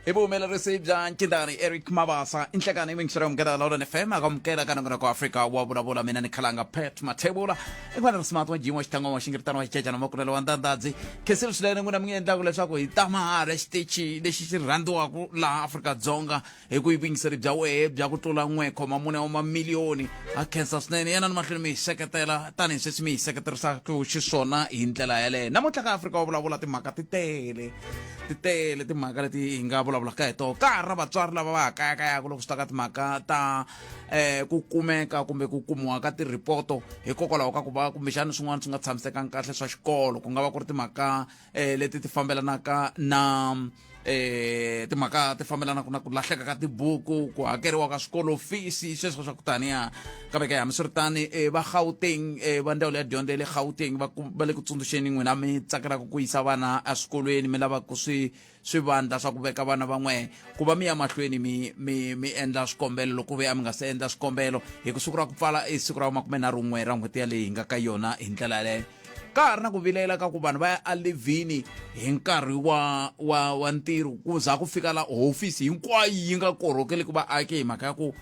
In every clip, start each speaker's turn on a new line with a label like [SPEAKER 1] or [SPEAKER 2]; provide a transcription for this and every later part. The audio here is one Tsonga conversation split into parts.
[SPEAKER 1] Hi vuhumelerisi bya Ncindani Eric Mabasa, i nhlekani yingiselo ya Munghana Lonene FM akamukela ka nongonoko wa Afrika wa vulavula. Mina ni khalanga Pat Mathebula, i n'wana Smart wa Jimo Xitangoma wa Xingiritano wa Xicecana Makulelo wa Ndandadzi. Khensile swinene n'wina mi nge endlaku leswaku hi ta mahala xitichi lexi xi rhandziwaka laha Afrika-Dzonga hi ku vuyingiseri bya wehe bya ku tlula 1,4 wa mamiliyoni. Ha khensa swinene, yanani mahlweni mi hi seketela tanihi sweswi mi hi seketerisaka xiswona hi ndlela yaleyo. Namuntlha ka Afrika wa vulavula timhaka ti tele, ti tele timhaka leti hi nga vulavulaka hi tona. Ka ha ri na vatswari lava va ha kayakayaka loko swi ta ka timhaka ta ku kumeka kumbe ku kumiwa ka tiripoto hikokwalaho ka ku va kumbexana swin'wana swi nga tshamisekanga kahle swa xikolo, ku nga va ku ri timhaka leti ti fambelanaka na timhaka ti fambelanaka na ku lahleka ka tibuku, ku hakeriwa ka swikolo fees, sweswo swa ku taniya. Kambe ke hambiswiritani, va Gauteng, va ndzawulo ya dyondzo ya le Gauteng va le ku tsundzuxeni n'wina mi tsakelaka ku yisa vana eswikolweni, mi lavaka swi swivandla swa ku veka vana va n'wehe, ku va mi ya mahlweni mi endla swikombelo loko ve a mi nga se endla swikombelo, hi ku siku ra ku pfala i siku ra 31 ra n'hweti yaleyi hi nga ka yona. Hi ndlela yaleyo ka ha ri na ku vilela ka ku vanhu va ya alivhini hi nkarhi wa ntirho, ku za ku fika la hofisi hinkwayo yi nga korhokeli ku vaaki hi mhaka ya ku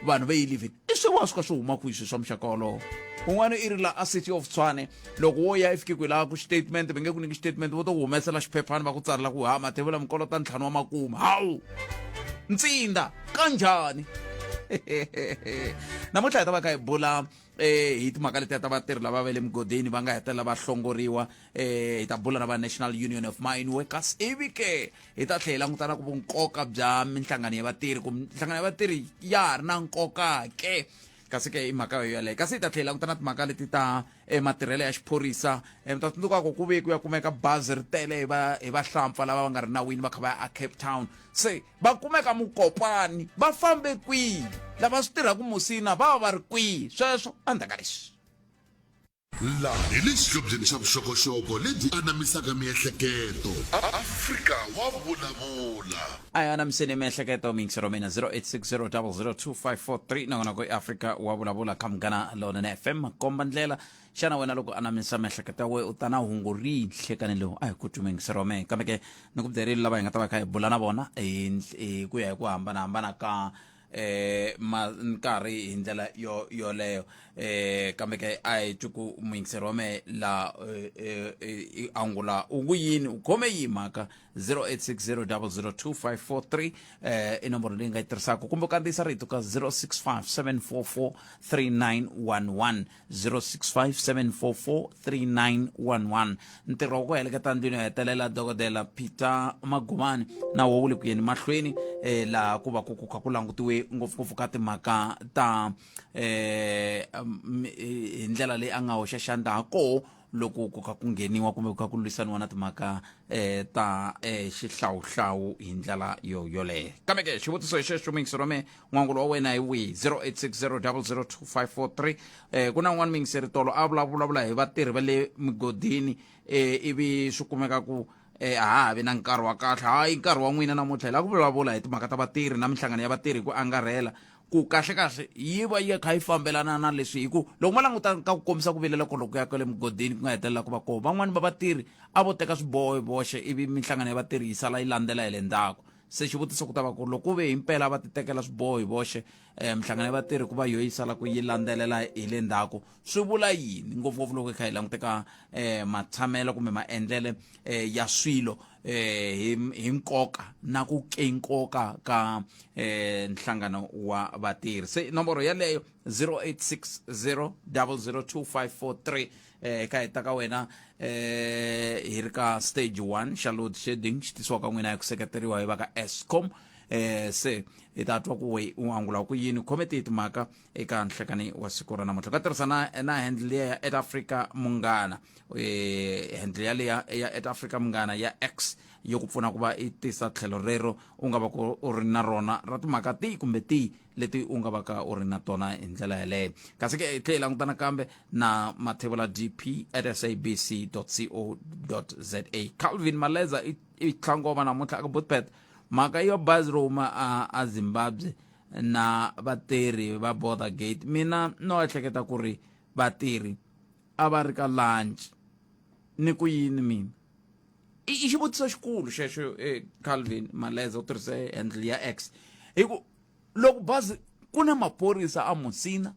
[SPEAKER 1] vanhu va yi livhini. I swi va swi ka swi huma kwihi swilo swa muxaka wolowo? Un'wana i ri la a City of Tshwane, loko wo ya i fike ku lava ku statement, va nge ku nyiki statement, vo to ku humesela xiphephani va ku tsalela ku ha Mathebula mikolota 5 wa makume. Hawu, ntsinda kanjhani? Namuntlha hi ta va kha hi bula hi timhaka letiya ta vatirhi lava va le migodini va nga hetelela va hlongoriwa. Hi ta bula na va National Union of Mine Workers, ivi ke hi ta tlhela hi languta na ku vunkoka bya minhlangano ya vatirhi, ku minhlangano ya vatirhi ya ha ri na nkoka ke? Kasi ke i mhaka yo yaleyo. Kasi hi ta tlhela hi languta na timhaka leti ta matirhelo ya xiphorisa. Mi ta tsundzuka ku ku ve ku ya kumeka bazi ri tele hi vahlampfa lava va nga ri nawini va kha va ya a Cape Town, se va kumeka Mukopani. Va fambe kwihi? Lava swi tirhaka Musina va va va ri kwihi? Sweswo endzhaku ka leswi.
[SPEAKER 2] Laha hi le xihlobyeni xa vuxokoxoko lebyi anamisaka miehleketo. Afrika wa vulavula.
[SPEAKER 1] A hi anamiseni miehleketo, miyingisero mina 0860002543. Nongonoko i Afrika wa vulavula ka Munghana Lonene FM. Komba ndlela. Xana wena loko anamisa miehleketo ya wena u ta na hungu rihi nhlekani lowu? A hi ku twi miyingisero wa mehe, kambe ke ni ku byerile lava hi nga ta va kha hi bula na vona hi ku ya hi ku hambanahambana ka ma nkarhi hi ndlela yo yoleyo. Kambe ke a hi twi ku muyingiseri wa mehe la angula u ku yini, u khome yihi mhaka. 0860002543 i nomboro leyi nga yi tirhisaka, kumbe u kandziyisa rito ka 0657443911, 0657443911. Ntirho wa ku heleketa ndlwini yo hetelela Dokodela Peter Magomani na wo wu le ku yeni mahlweni, laha ku va ku ku kha ku langutiwe ngopfungopfu ka timhaka ta hi ndlela leyi a nga hoxa xandla ha koho loko ku kha ku ngheniwa kumbe ku kha ku lwisaniwa na timhaka ta xihlawuhlawu hi ndlela yo yoleyo. Kambe ke xivutiso hi xexo, muyingiseri wa mehe, n'wangulo wa wena hi wihi? 0860002543. Ku na un'wana muyingiseri tolo a vulavula hi vatirhi va le migodini, ivi swi kumeka ku a ha ha vi na nkarhi wa kahle. Hayi, nkarhi wa n'wina namuntlha hi lava ku vulavula hi timhaka ta vatirhi na minhlangano ya vatirhi hi ku angarhela, ku kahle-kahle yi va yi kha yi fambelana na leswi, hi ku loko ma languta ka ku kombisa ku vilela koloko ya kwale mugodini ku nga hetelela ku va koho van'wani va vatirhi a vo teka swiboho hi voxe, ivi minhlangano ya vatirhi yi sala yi landzela hi le ndzhaku. Se xivutiso ku ta va ku loko ku ve himpela va ti tekela swiboho hi voxe, minhlangano ya vatirhi ku va yo yi sala ku yi landzelela hi le ndzhaku, swi vula yini, ngopfungopfu loko hi kha hi languteka matshamelo kumbe maendlele ya swilo hi nkoka na ku ke nkoka ka nhlangano wa vatirhi? Se nomboro yaleyo 0860002543. Ka heta ka wena hi ri ka stage 1 xa load shedding xi tisiwa ka n'wina hi ku seketeriwa hi va ka Eskom. Se hi ta twa ku we u angula ku yini, khome tihi timhaka eka nhlekani wa siku ra namuntlha. U nga tirhisa na handle liya ya at Africa Munghana, handle yaliya ya at Africa Munghana ya X, yo ku pfuna ku va i tisa tlhelo rero u nga va ku u ri na rona ra timhaka tihi kumbe tihi leti u nga va ka u ri na tona hi ndlela yaleyo. Kasi ke hi tlhe hi languta nakambe na Mathebula DP at sabc co za. Calvin Maleza i tlhangoma namuntlha aka Bootpet, mhaka yo bazi ro huma a Zimbabwe na vatirhi va border gate, mina no ehleketa ku ri vatirhi a va ri ka lunch ni ku yini mina. I xivutiso xikulu xexo. Calvin Maleza u tirhise handle ya X hi ku loko bazi ku na maphorisa a Musina,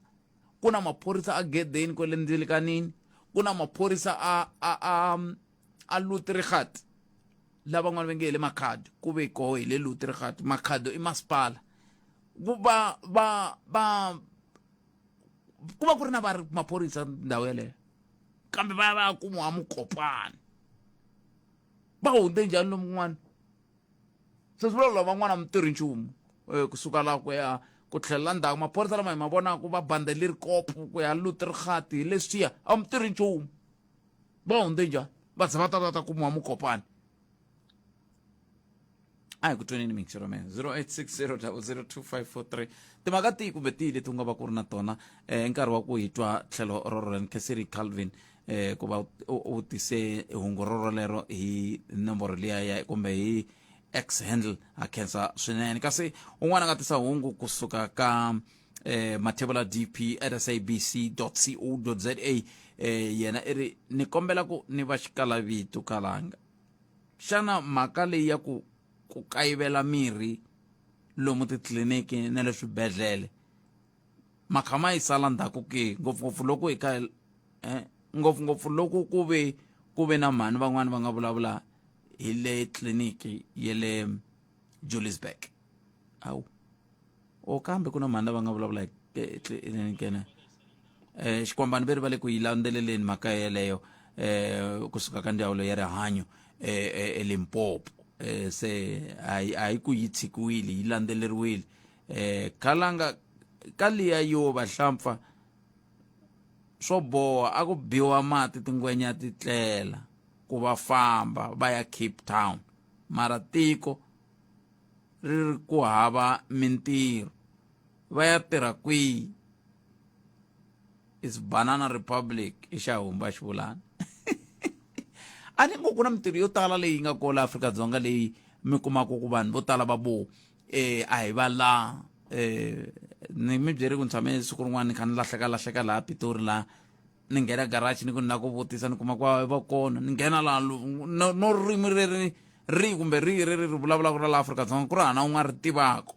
[SPEAKER 1] ku na maphorisa a Gedeni kwele ndzilikanini, ku na maphorisa a Lutrigat, lavan'wana va nge hi le Makhado, ku ve koho hi le Lutrigat. Makhado i masipala. Ku va va va ku va ku ri na va ri maphorisa ndhawu yeleyo, kambe va ya va ya kumiwa Mokopane. Va hundze njhani lomu kun'wana? Se swi vula lavan'wana a mi tirhi nchumu kusuka laha ku ya ku tlhelela ndzhaku. Maphorisa lama hi ma vonaka va bande leri kopo ku ya Lutrigat hi leswiya, a mi tirhi nchumu. Va hundze njhani va za va ta va ta kumiwa Mokopane? A hi ku tweneni mixero man 0860002543. Timhaka tihi kumbe tihi leti u nga va ku ri na tona, nkarhi wa ku hi twa tlhelo roro. Ni khenseri Calvin ku va u tise hungu rorolero hi nomboro liya ya kumbe hi X handle, ha khensa swinene. Kasi un'wana a nga tisa hungu kusuka ka Mathebula DP at sabc co za, yena i ri ni kombela ku ni va xikalavito kalanga. Xana mhaka leyi ya ku kayivela mirhi lomu titliliniki na le swibedhlele makha ma yi sala ndzhaku ke, ngopfungopfu loko hi kha ngopfungopfu loko ku ve na mhani van'wani va nga vulavula hi le tliliniki ya le Juliusburg? Awu, o kambe ku na mhani lava nga vulavula hi tliliniki ene xikwambani ve ri va le ku yi landzeleleni mhaka yeleyo kusuka ka ndzawulo ya rihanyo eLimpopo. Se a yi ku yi tshikiwile, yi landzeleriwile. Khalanga ka liya yo vahlampfa swo boha a ku biwa mati tingwenya ti tlela ku va famba va ya Cape Town, mara tiko ri ri ku hava mintirho, va ya tirha kwihi? Is Banana Republic i xa humba xivulana. A ni ngo ku na mintirho yo tala leyi nga kona Afrika-Dzonga leyi mi kumaka ku vanhu vo tala va vo a hi va la. Ni mi byeri ku ni tshame siku rin'wana ni kha ni lahleka lahleka laha Pitori, laha ni nghena garage ni ku ni lava ku vutisa, ni kuma ku va kona, ni nghena laha no ririmi leri ri kumbe ri ri ri ri vulavulaka ra la Afrika-Dzonga ku ri hana un'wana ri tivaka.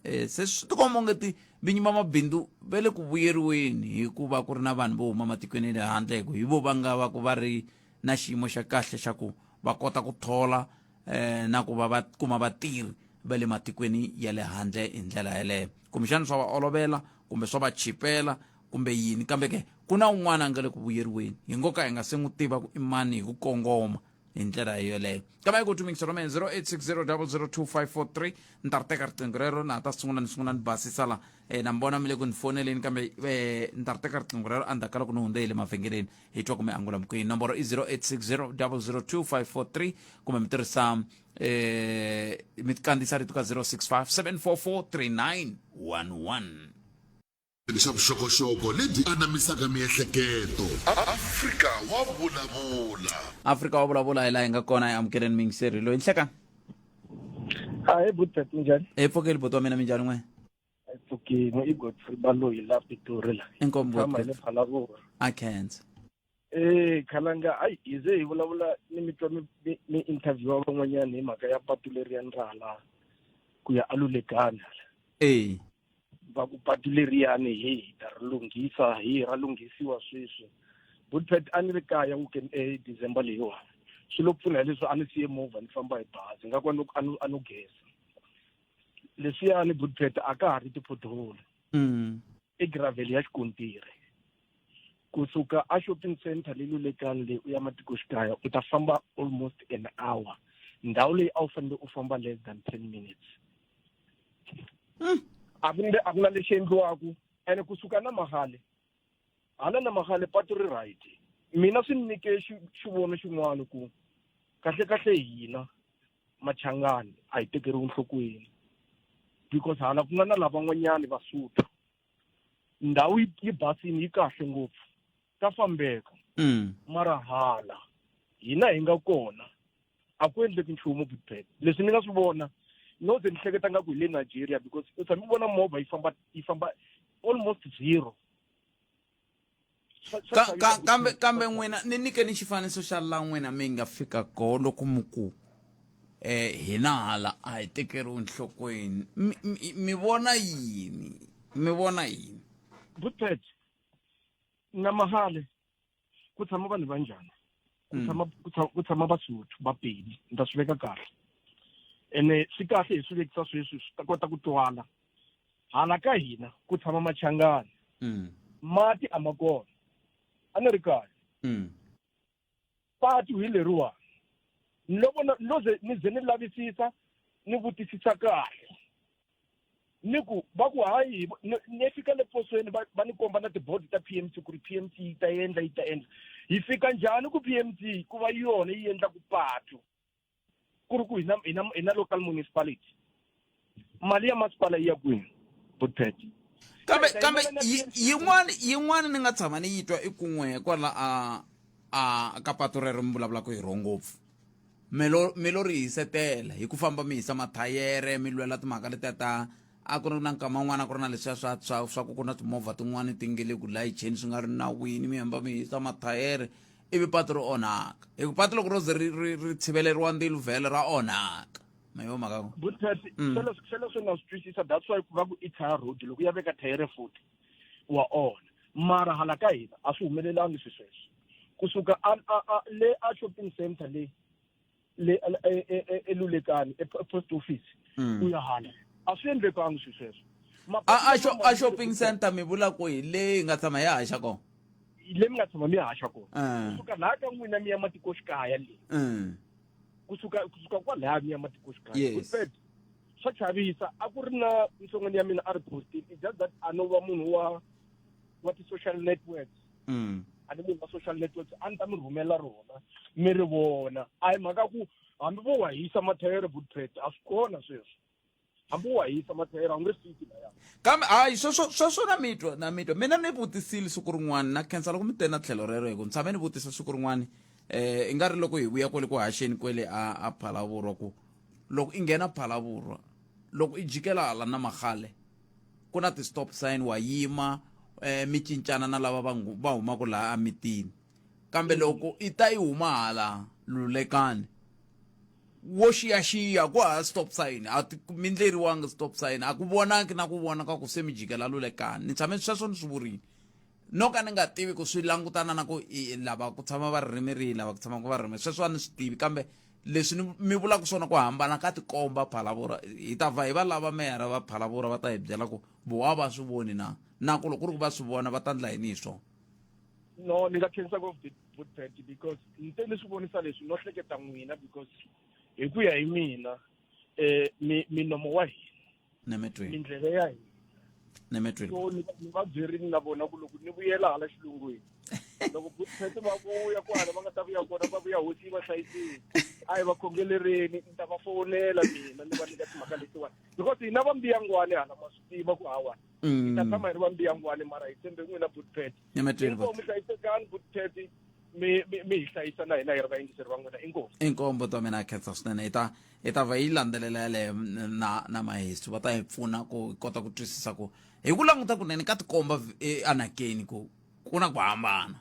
[SPEAKER 1] Se swi tikomba onge ti vinyi va mabindzu va le ku vuyeriweni hikuva ku ri na vanhu vo huma matikweni ya le handle, hi ku hi vo va nga va ku va ri na xiyimo xa kahle xa ku va kota ku thola na ku va va kuma vatirhi va le matikweni ya le handle hi ndlela yeleyo. Kumbexana swa va olovela kumbe swa va chipela kumbe yini, kambe ke ku na un'wana a nga le ku vuyeriweni hi ngo ka hi nga se n'wi tiva ku i mani hi ku kongoma hi ndlela yoleyo. Kambe ku tumingisa ra mina 0860002543, ni ta ri teka riqingho rero na ha ta sungula ni sungula ni basisa la. Na mi vona mi le ku ni foneleni, kambe ni ta ri teka riqingho rero endzhaku ka loko ni hundze hi le mavhengeleni, hi twa kumbe angula mi kwini. Nomboro i 0860002543, kumbe mi tirhisa mi kandziyisa rito ka 065 744 3911.
[SPEAKER 2] Xa vuxokoxoko lebyi anamisaka miehleketo. Afrika wa vulavula.
[SPEAKER 1] Afrika wa vulavula hi laha hi nga kona. Hi amukeleni muyingiseri loyi. Nhlekani.
[SPEAKER 3] Ahee Butbet, minjhani?
[SPEAKER 1] Hi pfukeli buti wa mina, minjhani n'we?
[SPEAKER 3] Hi pfukini, i Godfrey Baloyi la Pitori la.
[SPEAKER 1] Inkomu.
[SPEAKER 3] Tshama hi
[SPEAKER 1] Butbet.
[SPEAKER 3] Le Phalaborwa.
[SPEAKER 1] A khensa.
[SPEAKER 3] Eh Khalanga, ayi hi ze hi vulavula ni mi twa mi interview van'wanyana hi mhaka ya patu leriyani ra hala ku ya aLulekani hala. Va ku patu leriyani hi ta ri lunghisa, hi ra lunghisiwa sweswi. Butbet, a ni ri kaya weekend December leyiwani. Swi lo pfuna hileswi a ni siye movha ni famba hi bazi, nga ku a no geza. Leswiyani Butbet a ka ha ri ti-pothole. I gravel ya xikontiri. Kusuka a shopping center le Lulekani leyi u ya matikoxikaya u ta famba almost an hour. Ndhawu leyi a wu fanele u famba less than 10 minutes. A ku a ku na lexi endliwaku ene kusuka na mahale hala na mahale patu ri right. Mina swi ni nyike xivono xin'wana ku kahle kahle hina Machangani a hi tekeriwi nhlokweni, because hala ku nga na lavan'wanyani Vasuthu, ndhawu yi basini, yi kahle ngopfu, ka fambeka. Mara hala hina hi nga kona a ku endleki nchumu. Butbet, leswi ni nga swi vona, no ze ni hleketa nga ku hi le Nigeria, because u tshame u vona movha yi famba almost zero.
[SPEAKER 1] Kambe kambe n'wina ni nyike ni xifaniso xa la n'wina mi nga fika koho loko mi ku eh hina hala a hi tekeriwi nhlokweni mi vona yini mi vona yini
[SPEAKER 3] Butpet na mahale ku tshama vanhu va njhani ku mm. tshama ku tshama vasotho vapedi ni ta swi veka kahle ene swi kahle hi swi vekisa sweswi swi ta kota ku twala hala ka hina ku tshama machangani mm. mati a ma kona a ni ri kahle mm. patu hi leriwani loko no ze ni ze ni lavisisa ni vutisisa kahle ni ku va ku hayi ni fika le posweni va va ni komba na tiboard ta PMC ku ri PMC yi ta endla yi ta endla hi fika njhani ku PMC ku va yona yi endlaku patu ku ri ku hina hina hina local municipality mali ya masipala yi ya kwini butpet
[SPEAKER 1] kambe kambe yin'wana yin'wana ni nga tshama ni yi twa i kun'we kwala a a ka patu rero mi vulavulaka hi ro ngopfu mi lo mi lo ri hisetela hi ku famba mi hisa mathayere mi lwela timhaka letiya ta a ku ri na nkama wun'wana a ku ri na leswiya swa swa swa ku ku na timovha tin'wani ti nge le ku layicheni swi nga ri nawini mi hamba mi hisa mathayere ivi patu ri onhaka hi ku patu loko ro ze ri ri ri tshiveleriwa ndzilo vhele ra onhaka ma yo mhaka ku
[SPEAKER 3] Butpet sweleswo na swi twisisa that's why ku va ku i tire road loko ya veka thayere futhi wa onha mara hala ka hina a swi humelelangi swi sweswo kusuka a a a le a shopping center le le elulekani e post office mm. ku ya hala a swi endlekangi swi sweswo
[SPEAKER 1] a a shopping center mi vula ku hi leyi nga tshama ya haxa kona
[SPEAKER 3] le mi nga tshama mi haxa kona eh. kusuka laha ka n'wina mi ya matikoxikaya le eh. kusuka kusuka kwalaya mi ya matikoxikaya
[SPEAKER 1] yes.
[SPEAKER 3] swa chavisa a ku ri na ntsongweni ya mina a ri postile it's just that a no va munhu wa wa ti-social networks mm. a ni munhu wa social networks a ni ta mi rhumela rona mi ri vona a hi mhaka ku hambi vo wa hisa mathayere butpet a swi kona sweswo hambi wa hisa mathayere a wu nge fiki laya
[SPEAKER 1] kambe hayi sweswo sweswo na mitwa na mitwa mina ni vutisile siku rin'wana na khensa loko mi te na tlhelo rero hi ku ni tshame ni vutisa siku rin'wana eh i nga ri loko hi vuya kwale ku haxeni kwele a a phalavurwa ku loko i nghena phalavurwa loko i jikela hala na magale ku na ti-stop sign wa yima eh mi cincana na lava va va humaka laha emitini kambe loko i ta yi huma hala lulekani wo xiyaxiya ku hava stop sign a ti mi ndleriwanga stop sign a ku vonaki na ku vona ka ku se mi jikela lulekani ni tshame sweswo ni swi vurile no ka ni nga tivi ku swi langutana na ku i lava ku tshama va ririmi rihi lava ku tshama va ririmi sweswo a ni swi tivi kambe leswi ni mi vulaka swona ku hambana ka tikomba phalavura hi ta va hi va lava meyara va phalavura va ta hi byela ku vowa va swi voni na na ku loko ku ri ku va swi vona va ta ndla yini hi swona
[SPEAKER 3] no ni nga khensa ngopfu Butpet because ni te ni swi vonisa leswi no hleketa n'wina because hi ku ya hi mina eh mi minomo wa hina
[SPEAKER 1] nemetweni
[SPEAKER 3] mindleve ya hina
[SPEAKER 1] nemetweni
[SPEAKER 3] so ni ni va byerini na vona ku loko ni vuyela hala xilungwini loko Butpet va vuya kwala va nga ta vuya kona va vuya hosi yi va hlayisile a hi va khongelereni ni ta va fowunela mina ni va nyika timhaka letiwani because hina va mbiyangwani hala ma swi tiva ku hawa hi ta tshama hi ri va mbiyangwani mara hi tshembe n'wina Butpet
[SPEAKER 1] Nemetweni
[SPEAKER 3] inkomu hlayisekani Butpet mi mi mi hi hlayisa na hina hi ri vayingiseri va n'wina inkomu
[SPEAKER 1] inkombo ta mina khensa swinene hi ta hi ta va yi landzelela yaleyo na na mahesu va ta hi pfuna ku kota ku twisisa ku hi ku languta kunene ka tikomba anakeni ku ku na ku hambana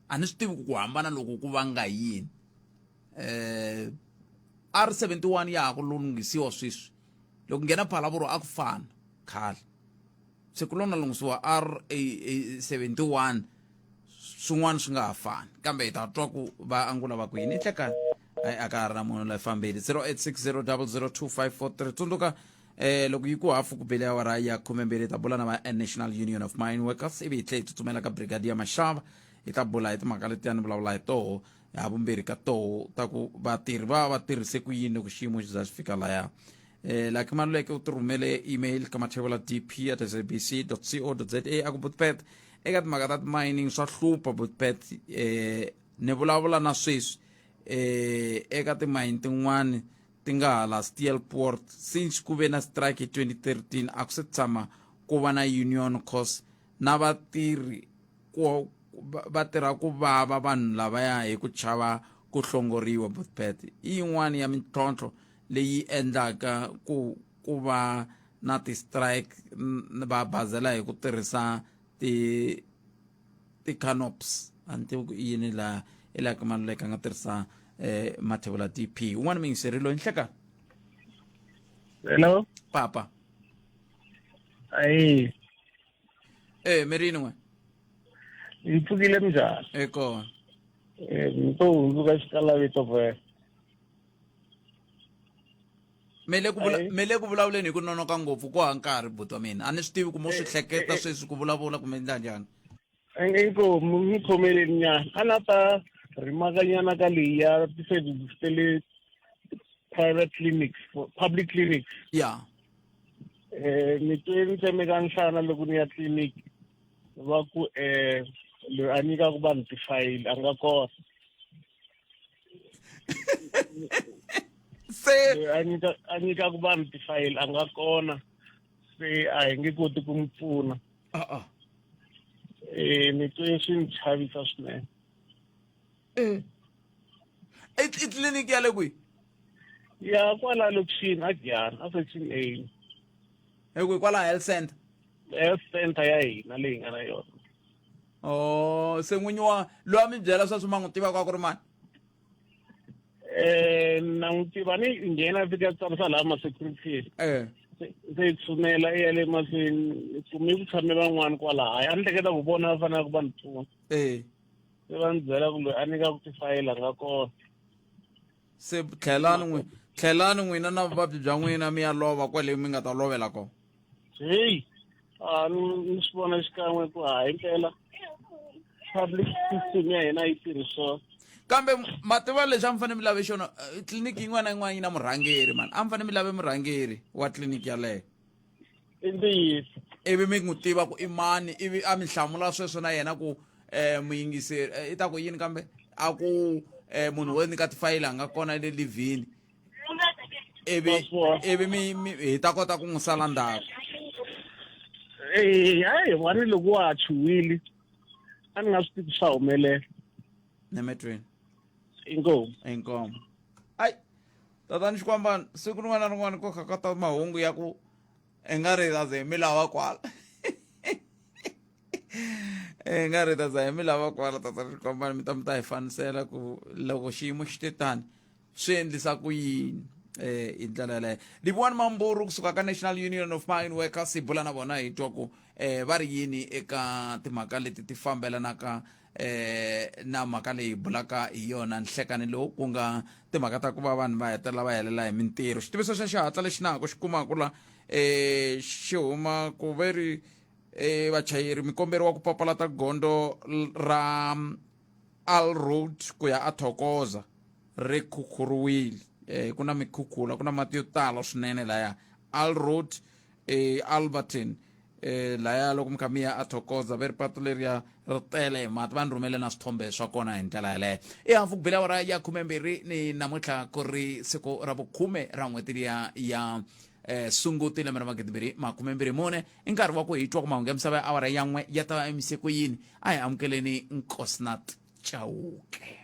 [SPEAKER 1] a ni swi tivi ku ku hambana loko ku vanga yini eh R71 ya ha ku lunghisiwa sweswi loko nghena Phalaborwa a ku fana khale se ku lo na lunghisiwa R71 swin'wana swi nga ha fani kambe hi ta twa ku va angula va ku yini nhlekani ayi a ka ha ri na munhu la fambeli 0860002543 tsundzuka eh loko yi ku hafu ku bele awara ya 12 hi ta bula na va National Union of Mine Workers ivi hi tlhe hi tsutsumela ka brigade ya Mashava hi ta bula hi timhaka letiya ni vulavula hi toho ha vumbirhi ka toho ta ku vatirhi va va tirhise ku yini loko xiyimo xi za xi fika laya eh Lucky Maluleke u ti rhumele email ka mathevula dp at sabc co za a ku butpet eka timhaka ta mining swa hlupha butpet eh ni vulavula na sweswi eh eka timayini tin'wani ti nga hala Steelpoort since ku ve na strike hi 2013 a ku se tshama ku va na union cause na vatirhi ku va tirha ku vava vanhu lavaya hi ku chava ku hlongoriwa butpet i yin'wana ya mintlhontlho leyi endlaka ku ku va na ti-strike va bazela hi ku tirhisa ti ti-canops a ni tivi ku i yini laha i laha ka Maluleke a nga tirhisa eh Mathebula DP un'wana muyingiseri loyi nhlekani.
[SPEAKER 4] Hello.
[SPEAKER 1] Papa.
[SPEAKER 4] Ayi.
[SPEAKER 1] Eh mirini n'we.
[SPEAKER 4] Yi pfukile minjhani?
[SPEAKER 1] E kona.
[SPEAKER 4] Eh ni to hundzuka xikalavito vhele.
[SPEAKER 1] Me le ku vula me le ku vulavuleni hi ku nonoka ngopfu ku ha nkarhi buti wa mina a ni swi tivi ku mo swi hleketa sweswi ku vulavula kumbe ndla njhani.
[SPEAKER 4] Inkomu ni khomeleni nyana a na ta rhimakanyana ka leyi ya ti-services ta le private clinics public clinics
[SPEAKER 1] ya
[SPEAKER 4] eh ni twe ni tsemeka nhlana loko ni ya clinic va ku eh loyi a nyikaka vanhu tifayili a nga kona
[SPEAKER 1] se
[SPEAKER 4] loyi a nyika a nyikaka vanhu tifayili a nga kona se a hi nge koti ku n'wi pfuna
[SPEAKER 1] a-a
[SPEAKER 4] eh ni twe swi ni chavisa swinene
[SPEAKER 1] eh i tliliniki ya le kwihi
[SPEAKER 4] ya kwala lokixini a Giyani a section A
[SPEAKER 1] hi kwihi kwala health center
[SPEAKER 4] health center ya hina leyi nga na yona
[SPEAKER 1] oh se n'winyi wa loyi a mi byela sweswo ma n'wi tiva ku ri mani
[SPEAKER 4] eh na n'wi tiva ni nghena fika tsarisa laha ma-security
[SPEAKER 1] eh
[SPEAKER 4] se yi tshunela i ya le mahlweni kume ku tshame van'wani kwalahaya a ni hleketa ku vona va fanele ku va ni pfuna
[SPEAKER 1] eh
[SPEAKER 4] se va ni byela ku loyi a nyikaku tifayili a nga kona
[SPEAKER 1] se tlhelani n'wi tlhelani n'wina na vuvabyi bya n'wina mi ya lova kwale mi nga ta lovela kona
[SPEAKER 4] heyi a ni ni swi vona xikan'we ku hayi mpela public system ya hina yi tirhi swona
[SPEAKER 1] kambe ma tiva lexi a mi fanele mi lave xona eh, tliliniki yin'wana na yin'wana yi na murhangeri mani a mi fanele mi lave murhangeri wa tliliniki yaleyo
[SPEAKER 4] i ntiyiso
[SPEAKER 1] ivi mi n'wi tiva ku i mani ivi a mi hlamula sweswo na yena ku um muyingiseri eh, i ta ku yini kambe a ku um munhu wo nyika tifayili a nga kona le livhini ivi ivi mi hi ta kota ku n'wi sala ndzhaku
[SPEAKER 4] eh hayi wani loko wa ha chuhile a ni nga swi tivi swa humelela
[SPEAKER 1] nemetweni
[SPEAKER 4] inkomu
[SPEAKER 1] inkomu ayi tatani xikwambani siku rin'wana na rin'wana ko kha ka ta mahungu ya ku i nga ri ta ze mi lava kwala i nga ri ta za hi mi lava kwala tatani xikwambani mi ta mi ta hi fanisela ku loko xiyimo xi te tani swi endlisa ku yini eh hi ndlela yaleyo Livhuwani Mamburu kusuka ka National Union of Mine Workers hi bula na vona hi twa ku eh va ri yini eka timhaka leti ti fambelanaka eh na mhaka leyi bulaka hi yona nhlekani lowu ku nga timhaka ta ku va vanhu va hetelela va helela hi mintirho xitiviso xa xihatla lexi na ku xi kumaka la eh xi huma ku ve ri eh vachayeri mi komberiwa ku papalata gondzo ra Al Road ku ya a Thokoza ri khukhuriwile eh ku na mikhukhula ku na mati yo tala swinene laya Al Road eh Alberton eh laya loko mi kha mi ya a Thokoza ve ri patu leriya ri tele hi mati va ni rhumele na swithombe swa kona hi ndlela yaleyo i hafu ku bile awara ya 12 ni namuntlha ku ri siku ra vukhume ra n'hweti liya ya eh sunguti lembe ra 2024 i nkarhi wa ku hi twa ku mahungu ya misava ya awara ya n'we ya ta va emise ku yini a hi amukeleni nkosnat chauke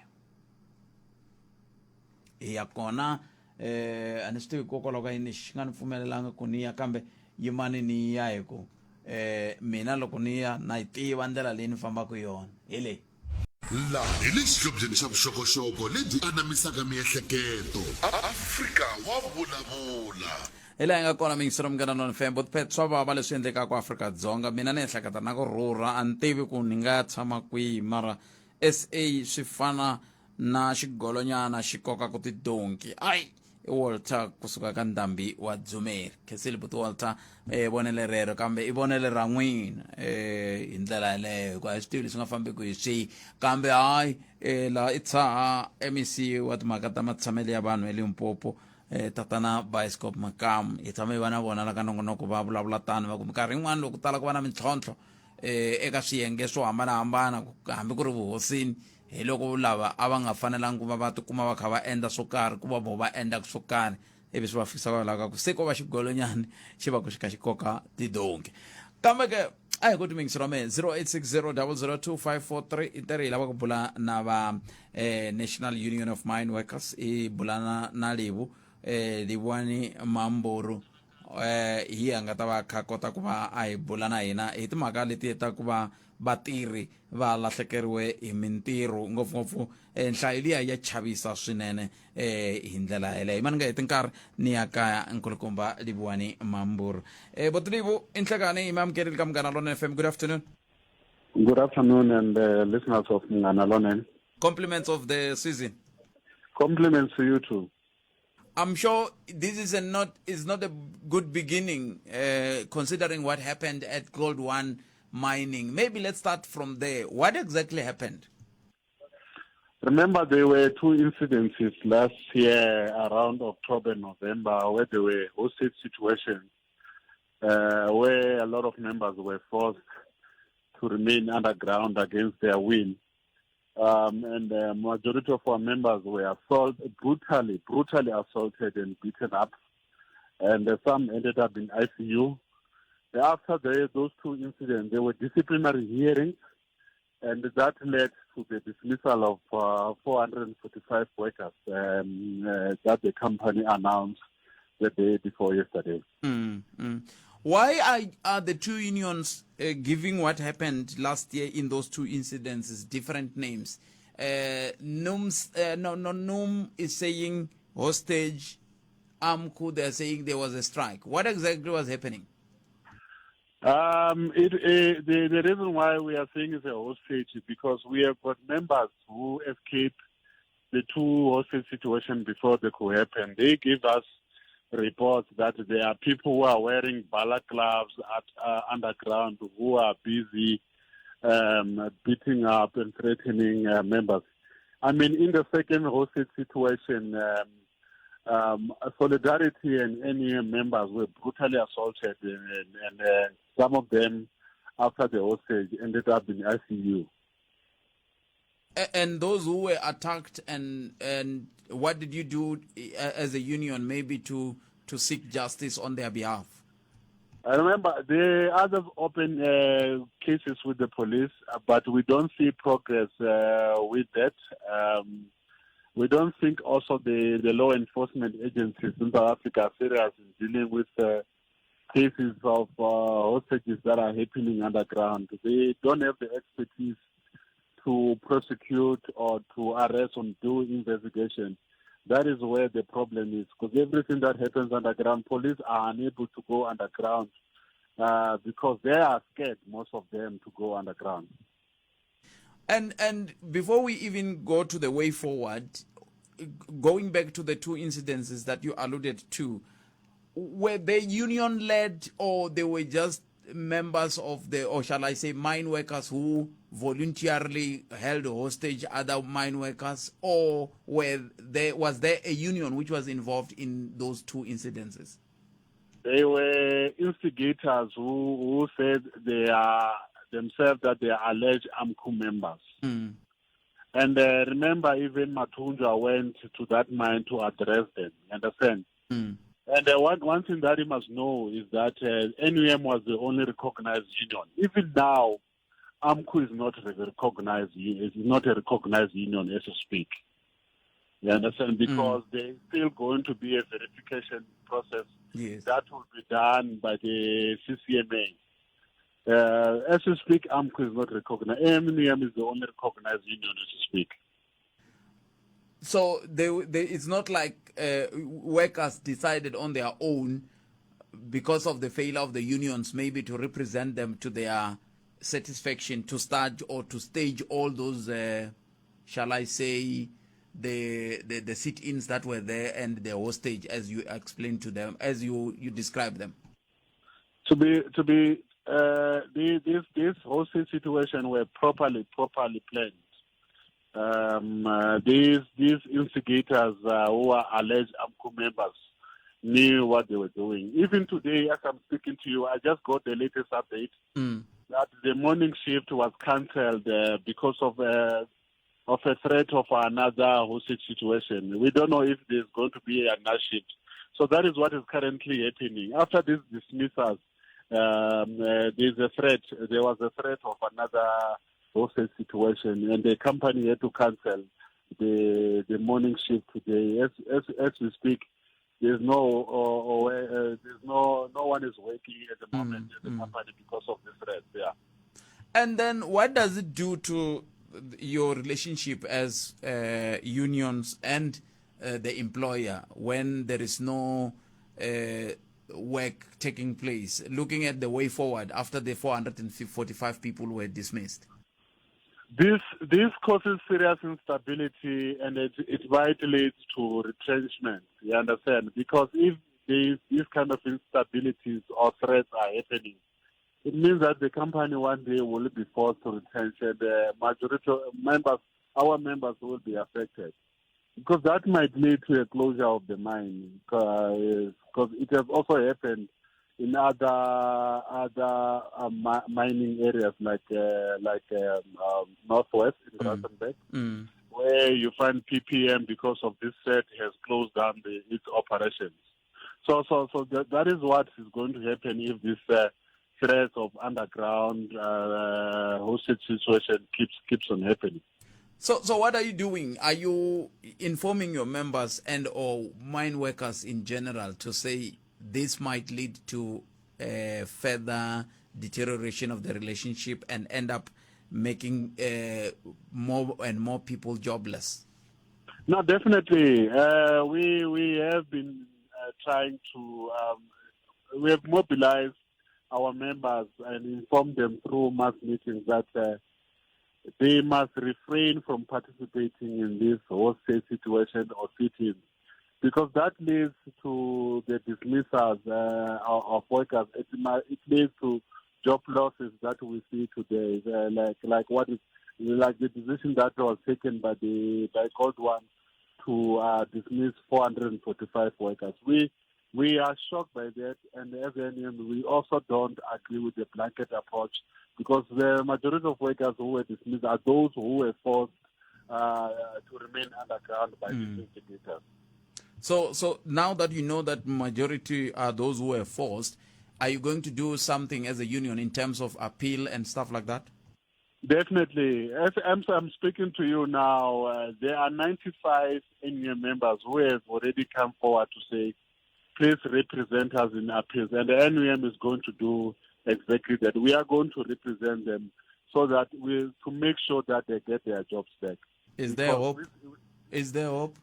[SPEAKER 1] hi ya kona eh a ni swi tivi hikokwalaho ka yini xi nga ni pfumelelanga ku ni ya kambe yimani ni ya hi ku eh mina loko ni ya na yi tiva ndlela leyi ni fambaka hi yona hi leyi
[SPEAKER 2] Laha hi le xihlobyeni xa vuxokoxoko lebyi anamisaka miehleketo. Afrika wa vulavula.
[SPEAKER 1] Hi laha hi nga kona miyingiselo munghana Lon FM but pet swa vava leswi endlekaka Afrika-Dzonga mina ni ehleketa na ku rhurha a ni tivi ku ni nga tshama kwihi mara SA swi fana na xigolonyana xi koka ku tidonki ayi i Walter kusuka ka ndhambi wa Dzumeri khensile buti Walter eh vonele rero kambe i vonele ra n'wina eh hi ndlela yaleyo hikuva hi swi tivi leswi nga fambeki hi swihi kambe hayi eh laha i tshaha MEC wa timhaka ta matshamelo ya vanhu eLimpopo eh tatana Bioscope Makamu hi tshame hi va na vona la ka nongonoko va vulavula tano va ku minkarhi yin'wana loko tala ku va na mintlhontlho eh eka swiyenge swo hambanahambana hambi ku ri vuhosini hi loko lava a va nga fanelangi ku va va tikuma va kha va endla swo karhi ku va vo va endlaka swo karhi ivi swi va fikisa va lava ku se ko va xigolonyani xi va ku xi kha xi koka tidonki kambe ke a hi koti mingiselo wa mehe 0860002543 i tere hi lava ku bula na va eh, national union of mine workers i bula na, na livu eh, livhuwani mamburu eh hi a nga ta va kha kota ku va a hi bula na hina hi timhaka leti ta ku va vatirhi va lahlekeriwe hi mintirho ngopfungopfu eh, nhlayo liya ya chavisa swinene eh, hi ndlela yeleyo mani nga heti nkarhi ni ya kaya nkulukumba Livhuwani Mamburu eh, Botilivu i nhlekani hi mi amukerile ka Munghana Lonene FM. Good afternoon.
[SPEAKER 5] Good afternoon and listeners of Munghana Lonene.
[SPEAKER 1] Compliments of the season.
[SPEAKER 5] Compliments to you too.
[SPEAKER 1] I'm sure this is a not is not a good beginning, considering what happened at Gold One Mining. Maybe let's start from there. What exactly happened?
[SPEAKER 5] Remember, there were two incidences last year around October, November, where there were hostage situations, where a lot of members were forced to remain underground against their will. And the majority of our members were assaulted, brutally assaulted and beaten up. And some ended up in ICU. After those two incidents, there were disciplinary hearings, and that led to the dismissal of 445 workers that the company announced the day before yesterday.
[SPEAKER 1] Why are the two unions giving what happened last year in those two incidences different names? NUM is saying hostage. AMCU, they're saying there was a strike. What exactly was happening?
[SPEAKER 5] The reason why we are saying it's a hostage is because we have got members who escaped the two hostage situations before they could happen. They give us reports that there are people who are wearing balaclavas at underground who are busy beating up and threatening members. In the second hostage situation, Solidarity and NUM members were brutally assaulted, and some of them, after the hostage, ended up in ICU.
[SPEAKER 1] And those who were attacked, and what did you do as a union, maybe to seek justice on their behalf?
[SPEAKER 5] I remember the others open cases with the police, but we don't see progress with that. We don't think also the law enforcement agencies in South Africa are serious in dealing with cases of hostages that are happening underground. They don't have the expertise to prosecute or to arrest and do investigation. That is where the problem is, because everything that happens underground, police are unable to go underground because they are scared, most of them, to go underground.
[SPEAKER 1] And before we even go to the way forward, going back to the two incidences that you alluded to, were they union-led or they were just members of the, or shall I say, mine workers who voluntarily held hostage other mine workers, or was there a union which was involved in those two incidences?
[SPEAKER 5] They were instigators who said they are themselves that they are alleged AMCU members. And remember, even Mathunjwa went to that mine to address them, you understand? And one thing that you must know is that NUM was the only recognized union. Even now, AMCU is not a recognized, is not a recognized union as we speak. You understand? Because there is still going to be a verification process that will be done by the CCMA. As we speak, AMCU is not recognized. NUM is the only recognized union as we speak.
[SPEAKER 1] So it's not like workers decided on their own because of the failure of the unions maybe to represent them to their satisfaction to start or to stage all those, shall I say, the sit-ins that were there and the hostage, as you explained to them, as you described them.
[SPEAKER 5] To be this hostage situation were properly planned. These instigators who are alleged AMCU members knew what they were doing. Even today, as I'm speaking to you, I just got the latest update that the morning shift was cancelled because of a threat of another hostage situation. We don't know if there's going to be another shift. So that is what is currently happening. After these dismissals, there's a threat. There was a threat of another hostage situation, and the company had to cancel the morning shift today. As we speak, there's no, there's no, no one is working at the moment at the company because of the threat. Yeah.
[SPEAKER 1] And then what does it do to your relationship as unions and the employer when there is no work taking place, looking at the way forward after the 445 people were dismissed?
[SPEAKER 5] This this causes serious instability and it, it might lead to retrenchment. You understand? Because if these, these kind of instabilities or threats are happening, it means that the company one day will be forced to retrench and the majority of members, our members will be affected. Because that might lead to a closure of the mine, because it has also happened in other other mi mining areas like like northwest in Rustenburg, where you find PPM because of this threat has closed down the, its operations. So so so that, that is what is going to happen if this threat of underground hostage situation keeps keeps on happening.
[SPEAKER 1] So, so what are you doing? Are you informing your members and or mine workers in general to say this might lead to a further deterioration of the relationship and end up making more and more people jobless?
[SPEAKER 5] No, definitely. We we have been trying to um, we have mobilized our members and informed them through mass meetings that they must refrain from participating in this hostage situation or sit-ins because that leads to the dismissals of workers. It, it leads to job losses that we see today, like like what is like the decision that was taken by the by Gold One to dismiss 445 workers. We we are shocked by that, and as NUM, we also don't agree with the blanket approach because the majority of workers who were dismissed are those who were forced to remain underground by the instigators.
[SPEAKER 1] So, so now that you know that majority are those who were forced, are you going to do something as a union in terms of appeal and stuff like that?
[SPEAKER 5] Definitely. As I'm, I'm speaking to you now, there are 95 NUM members who have already come forward to say, please represent us in appeals. And the NUM is going to do exactly that. We are going to represent them so that we to make sure that they get their jobs back.
[SPEAKER 1] Is there hope? Is there hope?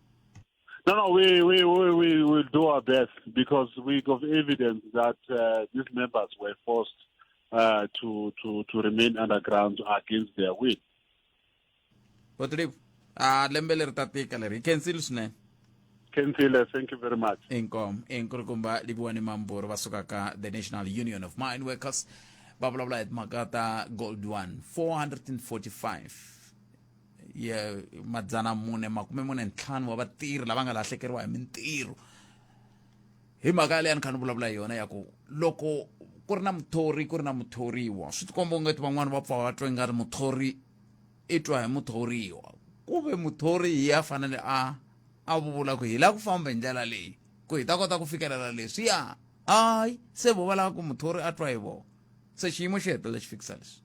[SPEAKER 5] No, no, we, we, we, we will do our best because we got evidence that these members were forced to, to, to remain underground against their will.
[SPEAKER 1] Rodrigo, a lembe leri ta tika leri hi khensile swinene.
[SPEAKER 5] Khensile, thank you very much.
[SPEAKER 1] Inkomu inkulukumba Livhuwani Mamburu va suka ka the National Union of Mine Workers va vulavula hi timhaka ta Gold One 445 ya madzana mune makume mune ntlhanu wa vatirhi lava nga lahlekeriwa hi mintirho hi mhaka yaleyo a ni kha ni vulavula hi yona ya ku loko ku ri na muthori ku ri na muthoriwa swi tikomba ongeti van'wani va pfa va twa ingari muthori i twa hi muthoriwa ku ve muthori hi ya fanele a a vula ku hi lava ku famba hi ndlela leyi ku hi ta kota ku fikelela leswiya hayi se vo va lava ku muthori a twa hi vona se xiyimo xi hetelela xi fikisa leswi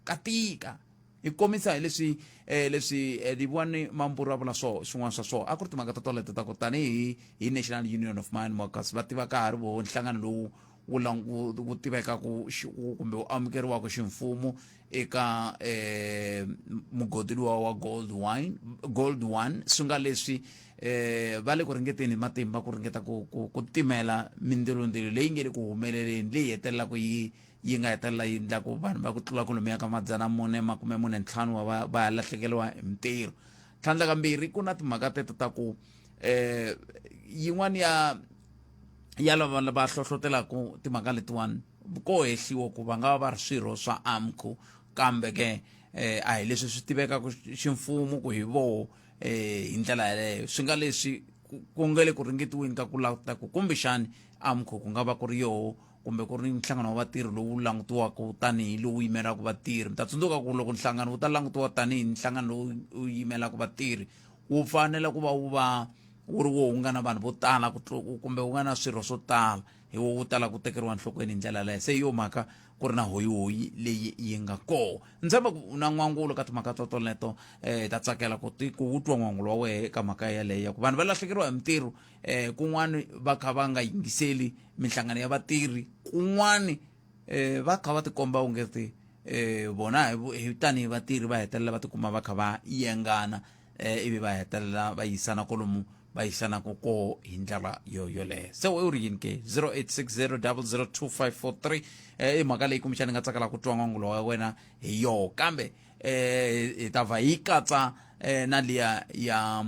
[SPEAKER 1] ka tika hi komisa hi leswi eh, leswi eh, Livhuwani Mamburu a vula swo swin'wana swa swona a ku ri timhaka ta toleto ta ku tanihi hi National Union of Mine Workers va tiva ka ha ri voho nhlangano lowu wu wu wu tivekaku kumbe wu amukeriwaka ximfumo eka eh, mugodi luwa wa gold wine gold one swi nga leswi eh va le ku ringeteni hi matimba ku ringeta ku ku, ku timela mindzilondzilo leyi nge le ku humeleleni leyi hetelelaka yi yi nga hetelela yi endla ku vanhu va ku tlula kwalomuya ka madzana mune makume mune ntlhanu wa va va ya lahlekeriwa hi mintirho tlhandlakambirhi ku na timhaka teto ta ku eh yin'wana ya ya lava va hlohlotelaka timhaka letiwani ko hehliwa ku va nga va va ri swirho swa AMCU kambe ke eh a hi leswi swi tivekaka ximfumo ku hi voho eh hi ndlela yaleyo swi nga leswi ku nga le ku ringetiweni ka ku languta ku kumbexani AMCU ku nga va ku ri yoho kumbe ku ri nhlangano wa vatirhi lowu langutiwaka tanihi lowu yimelaka vatirhi mi ta tsundzuka ku loko nhlangano wu ta langutiwa tanihi nhlangano lowu wu yimelaka vatirhi wu fanele ku va wu va wu ri wo wu nga na vanhu vo tala ku kumbe wu nga na swirho swo tala hi wo wu tala ku tekeriwa enhlokweni hi ndlela yaleyo se hi yo mhaka ku ri na hoyihoyi leyi yi nga koho ni tshemba ku u na n'wangulo ka timhaka to toleto um hi ta tsakela ku ti ku wu twa n'wangulo wa wehe eka mhaka yaleyo ya ku vanhu va lahlekeriwa hi mintirho um kun'wani va kha va nga yingiseli minhlangano ya vatirhi kun'wani um va kha va tikomba ongeti eh vona hi tanihi vatirhi va hetelela va tikuma va kha va yengana eh ivi va hetelela va yisana kolomu va yisanaka koho hi ndlela yo yoleyo se u ri yini ke 0860002543 eh i mhaka leyi kumbexana nga tsakela ku twa n'wangulo wa wena hi yoho kambe eh hi ta va yi katsa eh na liya ya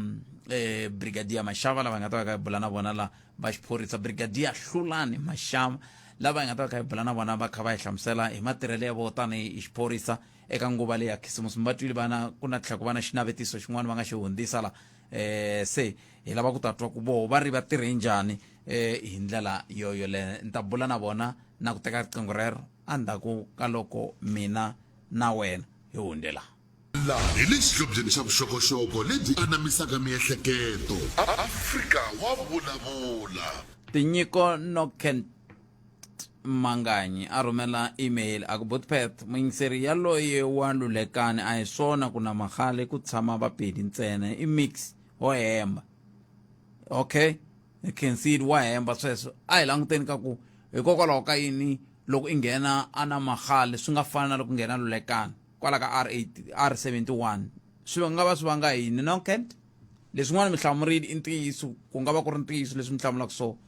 [SPEAKER 1] eh brigadier Mashava lava nga ta va ka bula na vona la va xiphorisa brigadier Hlulani Mashava lava hi nga ta va kha hi bula na vona va kha va hi hlamusela hi matirhelo ya vona tanihi xiphorisa eka nguva leyi ya khisimusi mi va twile vana ku na tlhela ku va na xinavetiso xin'wana va nga xi hundzisa la eh se hi lava ku ta twa ku voho va ri va tirhe njhani eh hi ndlela yo yoleyo ni ta bula na vona na ku teka riqingho rero endzhaku ka loko mina na wena hi hundzela
[SPEAKER 2] Laha hi le xihlobyeni xa vuxokoxoko lebyi anamisaka miehleketo. Afrika wa vulavula.
[SPEAKER 1] Tinyiko Nokent Manganyi a rhumela email a ku Botpet muyingiseri yaloye wa Lulekani a hi swona ku na Magale ku tshama Vapedi ntsena i mix ho hemba okay khensile wa hemba sweswo a hi languteni ka ku hikokwalaho ka yini loko i nghena a na Magale swi nga fani na loko nghena Lulekani kwala ka R8 R71 swi nga va swi vanga yini no Kent leswin'wana mi hlamurile i ntiyiso ku nga va ku ri ntiyiso leswi mi hlamulaka so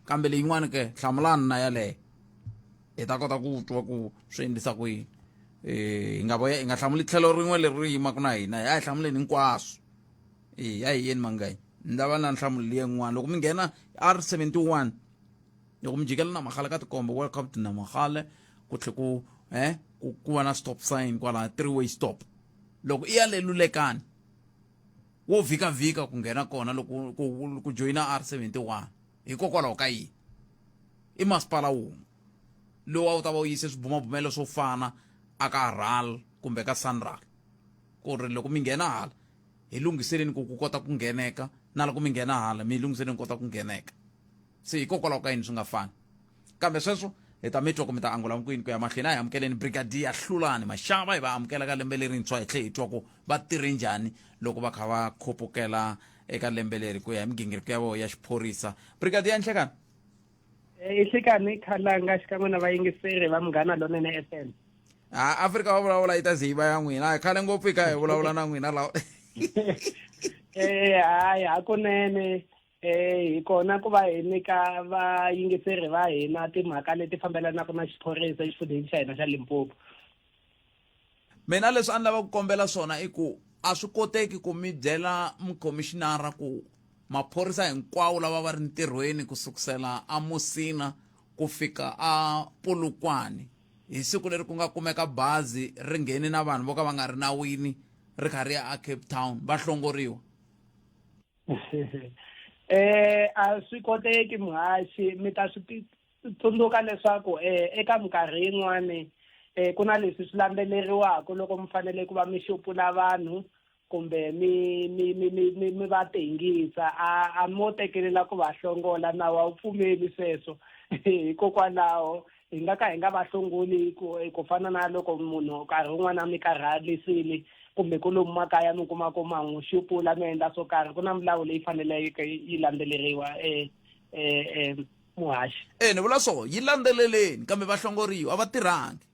[SPEAKER 1] kambe leyin'wana ke hlamulani na yaleyo hi ta kota ku twa ku swi endlisa ku yini um hi nga voya hi nga hlamuli tlhelo rin'we leri ri yimaka na hina hi a hi hlamuleni hinkwaswo e ya hi yeni manganyi ni lava na nhlamulo liya yin'wana loko mi nghena R 71 loko mi jikela na magala ka tikomba welcome to namagale ku tlhe ku eh ku ku va na stop sign kwala three way stop loko i ya le lulekani wo vhikavhika ku nghena kona loko ku ku joyina R71 hikokwalaho ka yini i masipala wun'we lowu a wu ta va u yise swibumabumelo swo fana aka RAL kumbe ka SANRAL ku ri loko mi nghena hala hi lunghiseleni ku ku kota ku ngheneka na loko mi nghena hala mi lunghiseleni ku kota ku ngheneka se hikokwalaho ka yini swi nga fani kambe sweswo hi ta mi twa ku mi ta angula kwini ku ya mahlweni a hi amukeleni brigadier hlulani maxava hi va amukela ka lembe lerintshwa hi tlhe hi twa ku va tirhe njhani loko va kha va khupukela eka lembe leri ku ya hi migingiriko ya vona ya xiphorisa brigadier nhlekani
[SPEAKER 6] i nhlekani khalanga xikan'we na vayingiseri va munghana lonene f m
[SPEAKER 1] a afrika va vulavula yi ta ze yi va ya n'wina a khale ngopfu yi kha hi vulavula na n'wina lawa
[SPEAKER 6] eh hayi hakunene eh hi kona ku va hi nyika vayingiseri va hina timhaka leti fambelanaka na xiphorisa exifundzheni xa hina xa Limpopo
[SPEAKER 1] mina leswi a ni lava ku kombela swona i ku a swi koteki ku mi byela mukhomixinara ku maphorisa hinkwawo lava va ri ntirhweni ku sukusela a Musina ku fika a Polokwane hi siku leri ku nga kumeka bazi ri ngheni na vanhu vo ka va nga ri nawini ri kha ri ya a Cape Town va hlongoriwa
[SPEAKER 6] eh a swi koteki muhaxi mi ta swi tsundzuka leswaku eh eka minkarhi yin'wani eh ku na leswi swi landzeleriwaka loko mi fanele ku va mi xupula vanhu kumbe mi mi mi mi mi mi va tengisa a a mo tekelela ku va hlongola nawu a wu pfumeli sweswo hikokwalaho hi nga ka hi nga va hlongoli ku ku fana na loko munhu nkarhi wun'wana a mi karhalisile kumbe ku lomu makaya mi kuma ku ma n'wi xupula mi endla swo karhi ku na milawu leyi faneleke yi landzeleriwa um um muhaxi
[SPEAKER 1] e ni vula so yi landzeleleni kambe va hlongoriwa a va tirhangi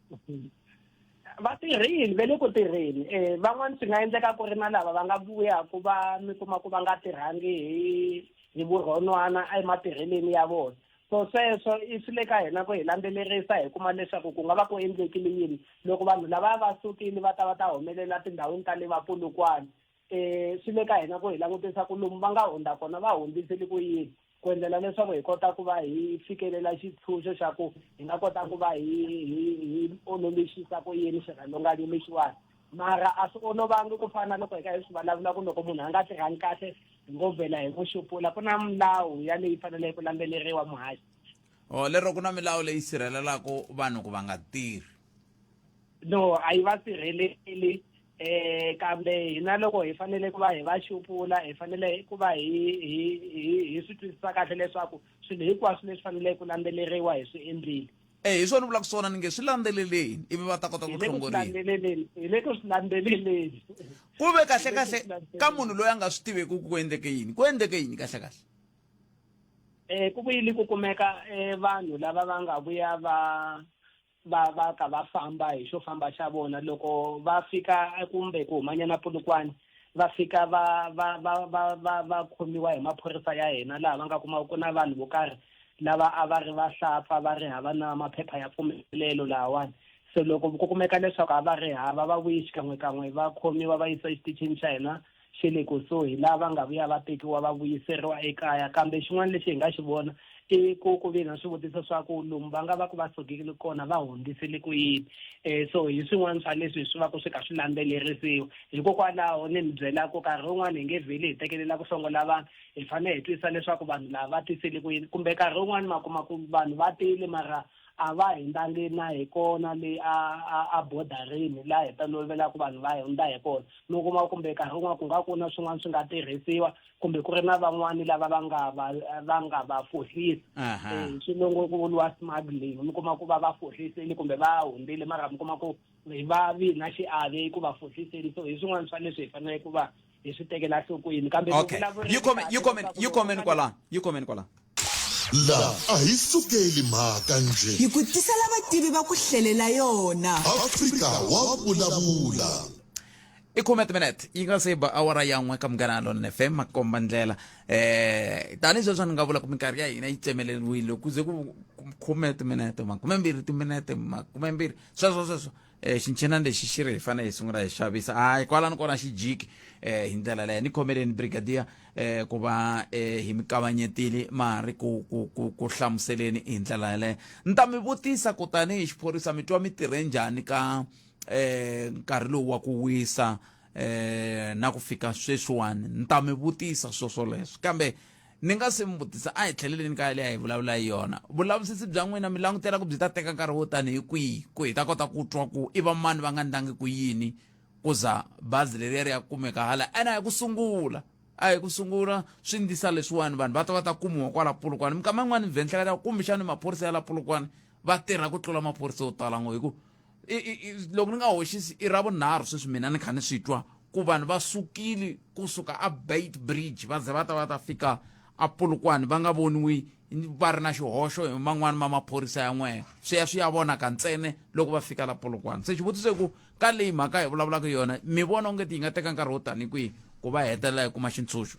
[SPEAKER 6] va tirhile ve le ku tirheni um van'wani swi nga endleka ku ri na lava va nga vuyaku va mi kuma ku va nga tirhangi hi hi vurhonwana ematirheleni ya vona so sweswo i swi le ka hina ku hi landzelerisa hi kuma leswaku ku nga va ku endlekile yini loko vanhu lava va sukile va ta va ta humelela tindhawini ta le va Polokwane um swi le ka hina ku hi langutisa ku lomu va nga hundza kona va hundzisile ku yini ku endlela leswaku hi kota ku va hi fikelela xitshunxo xa ku hi nga kota ku va hi hi hi ololoxisa ku yini xirhalunganyo lexiwani mara a swi olovangi ku fana na loko hi ka hi swi vulavula ku loko munhu a nga tirhangi kahle hi ngo vhela hi n'wi xupula ku na milawu ya leyi faneleke ku landzeleriwa muhaxi
[SPEAKER 1] o lero ku na milawu leyi sirhelelaka vanhu ku va nga tirhi
[SPEAKER 6] no a yi va sirheleli eh kambe hina loko hi fanele ku va hi va xupula hi fanele ku va hi hi hi hi swi twisisa kahle leswaku swilo hinkwaswo leswi faneleke ku landzeleriwa hi swi endlile
[SPEAKER 1] Eh hi swona vulaka swona ni nge swi landzeleleni ivi va ta kota ku hlongoriwa
[SPEAKER 6] hi le ku swi landzeleleni
[SPEAKER 1] ku ve kahle kahle ka munhu loyi a nga swi tiveki ku endleke yini ku endleke yini kahle kahle
[SPEAKER 6] eh ku vuyile ku kumeka eh vanhu lava va nga vuya va Va va ka va famba hi xo famba xa vona loko va fika kumbe ku humanyana Polokwane va fika va va va va va va khomiwa hi maphorisa ya hina laha va nga kuma ku na vanhu vo karhi lava a va ri vahlapfa va ri hava na maphepha ya mpfumelelo lahawani se loko ku kumeka leswaku a va ri hava va vuyi xikan'wekan'we va khomiwa va yisiwa exitichini xa hina xe le kusuhi laha va nga vuya va tekiwa va vuyiseriwa ekaya kambe xin'wana lexi hi nga xi vona i ku ku vi na swivutiso swa ku lomu va nga va ku va sukile kona va hundzisele ku yini um so hi swin'wana swa leswi swi va ku swi kha swi landzelerisiwa hikokwalaho ni mi byela ku nkarhi wun'wani hi nge vheli hi tekelela ku hlongola vanhu hi fanele hi twisisa leswaku vanhu lava va tisele ku yini kumbe nkarhi wun'wani ma kuma ku vanhu va tile mara a va hundzangi na hi kona le a a a bodarini laha hi tolovelaka vanhu va hundza hi kona mi kuma kumbe nkarhi wun'wana ku nga ku na swin'wana swi nga tirhisiwa kumbe ku ri na van'wani lava va nga va va nga va fohlisa hi xilungu ku vuriwa smuggling mi kuma ku va va fohlisile kumbe va hundzile mara mi kuma ku hi va vi na xiave ku va fohliseni so hi swin'wana swa leswi hi fanele ku va hi swi tekela nhlokweni kambe
[SPEAKER 1] okay yi khome yi khome yi khomeni kwalano yi khomeni kwalano
[SPEAKER 2] la a hi sukeli mhaka njhe
[SPEAKER 7] hi ku tisela vativi va ku hlelela yona
[SPEAKER 2] afrika wa vulavula
[SPEAKER 1] i khume timinete yi nga se ba awara ya n'we ka munghana lonene fm makomba ndlela eh tanihi sweswi ni nga vula ku minkarhi ya hina yi tsemeleriwile ku ze ku khume timinete makumembirhi timinete makumembirhi sweswo sweswo eh xinchinani lexi xi ri hi fanele hi sungula hi xavisa hayi kwalano kona xi jiki eh hi ndlela leyo ni khomeleni brigadier eh ku va eh hi mi kavanyetile ma ri ku ku ku ku hlamuseleni hi ndlela yaleyo ni ta mi vutisa ku tanihi xiphorisa mi twa mi tirhe njhani ka eh nkarhi lowu wa ku wisa eh na ku fika sweswiwani ni ta mi vutisa swoswoleswo kambe ni nga se mi vutisa a hi tlheleleni ka leyi a hi vulavula hi yona vulavisisi bya n'wina mi langutela ku byi ta teka nkarhi wo tani hi kwihi ku hi ta kota ku twa ku i va mani va nga ndlangi ku yini ku za bazi leriya ri ya kumeka hala ene a hi ku sungula a hi ku sungula swi ndlisa leswiwani vanhu va ta va ta kumiwa kwala Polokwane minkama yin'wani ni vhe kumbexani maphorisa ya la Polokwane va tirha ku tlula maphorisa yo tala ngo hi ku loko ni nga hoxisi i ra vunharhu sweswi mina ni kha ni swi twa ku vanhu va sukile kusuka a bait bridge va ze va ta va ta fika a Polokwane va nga voniwi va ri na xihoxo hi man'wani ma maphorisa ya n'wehe swi ya swi ya vonaka ntsena loko va fika la Polokwane se xivutiso i ku ka leyi mhaka hi vulavulaka yona mi vona onge ti yi nga teka nkarhi wo tani kwihi ku va hetelela hi kuma xintshunxo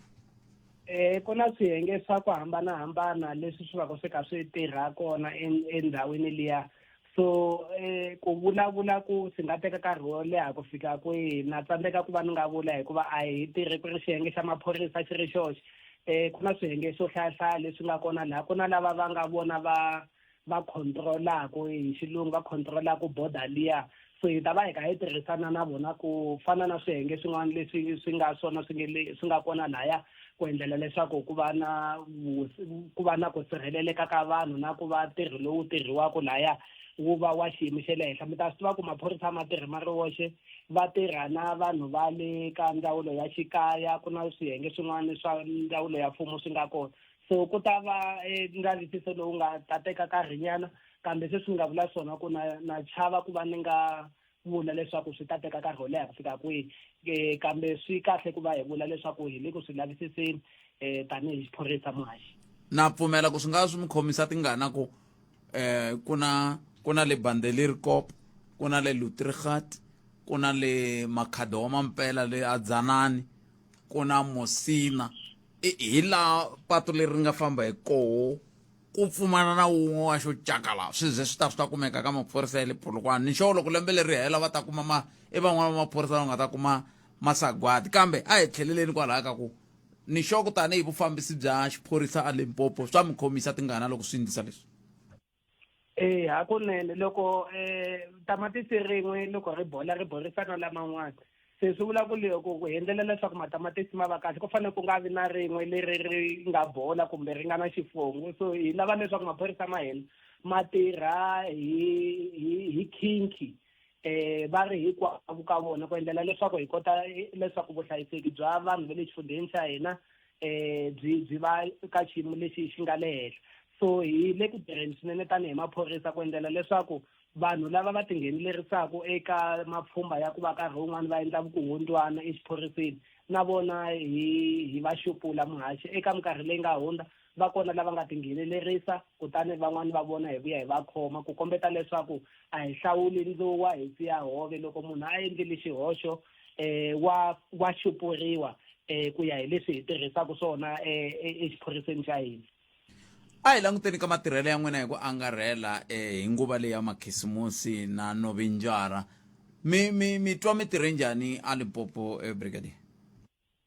[SPEAKER 6] Eh ku na swiyenge swa ku hambanahambana leswi swi va ku swi kha swi tirha kona endhawini liya so eh ku vulavula ku swi nga teka nkarhi wo leha ku fika kwihi na tsandzeka ku va ni nga vula hikuva a hi tirhi ku ri xiyenge xa maphorisa xi ri xoxe eh ku na swiyenge swo hlayahlaya leswi nga kona laha ku na lava va nga vona va va control-aku hi xilungu va control-aku border liya so hi ta va hi kha hi tirhisana na vona ku fana na swiyenge swin'wana leswi swi nga swona swi nge le swi nga kona laya ku endlela leswaku ku va na ku va na ku sirheleleka ka vanhu na ku va ntirho lowu tirhiwaka laya wu va wa xiyimo xa le henhla mi ta swi tiva ku maphorisa ma tirhi ma ri woxe va tirha na vanhu va le ka ndzawulo ya xikaya ku na swiyenge swin'wana swa ndzawulo ya mfumo swi nga kona so ku ta va eh, ndzavisiso lowu nga ta teka nkarhinyana kambe sweswi ni nga vula swona ku na na chava ku va ni nga vula leswaku swi ta teka nkarhi wo leha ku fika kwihi um kambe swi kahle ku va hi vula leswaku hi le ku swi lavisiseni um tanihi xiphorisa muhaxi
[SPEAKER 1] na pfumela ku swi nga swi mi khomisa tingana ku eh ku na ku na le Bandelierkop ku na le Lutrigat ku na le Makhado wa Mampela le Adzanani ku na Musina hi laha patu leri ri nga famba hi koho ku pfumala na wun'we wa xo cakala swi ze swi ta swi ta kumeka ka maphorisa ya le Polokwane ni xo loko lembe leri hela va ta kuma ma i van'wana va maphorisa va nga ta kuma masagwadi kambe a hi tlheleleni kwalaya ka ku ni xo ku tanihi vufambisi bya xiphorisa a Limpopo swa mi khomisa tingana loko swi ndlisa leswi
[SPEAKER 6] Eh hakunene loko eh tamatisi rin'we loko ri bola ri borisa na laman'wana se swi vula ku loko ku endlela leswaku matamatisi ma va kahle ku fanele ku nga vi na rin'we leri ri nga bola kumbe ri nga na xifongo so hi lava leswaku maphorisa ma hina ma tirha hi hi hi khinki eh va ri hinkwavo ka vona ku endlela leswaku hi kota leswaku vuhlayiseki bya vanhu va le xifundzheni xa hina eh byi byi va ka xiyimo lexi xi nga le henhla so hi le ku tirheni swinene tanihi maphorisa ku endlela leswaku vanhu lava va tinghenelerisaka eka mapfhumba ya ku va nkarhi wun'wani va endla vukungundzwana exiphoriseni na vona hi hi va xupula muhaxi eka minkarhi leyi nga hundza. Va kona lava nga tinghenelerisa kutani van'wani va vona hi vuya hi va khoma ku kombeta leswaku a hi hlawuli ndluwa hi siya hove. Loko munhu a endlile xihoxo um wa wa xupuriwa um ku ya hi leswi hi tirhisaka swona exiphoriseni xa hina.
[SPEAKER 1] A hi languteni ka matirhelo ya n'wina hi ku angarhela eh, hi nguva leyi ya makhisimusi na novinjara. Mi mi mi twa mi tirhe njhani a Limpopo eh, brigadier?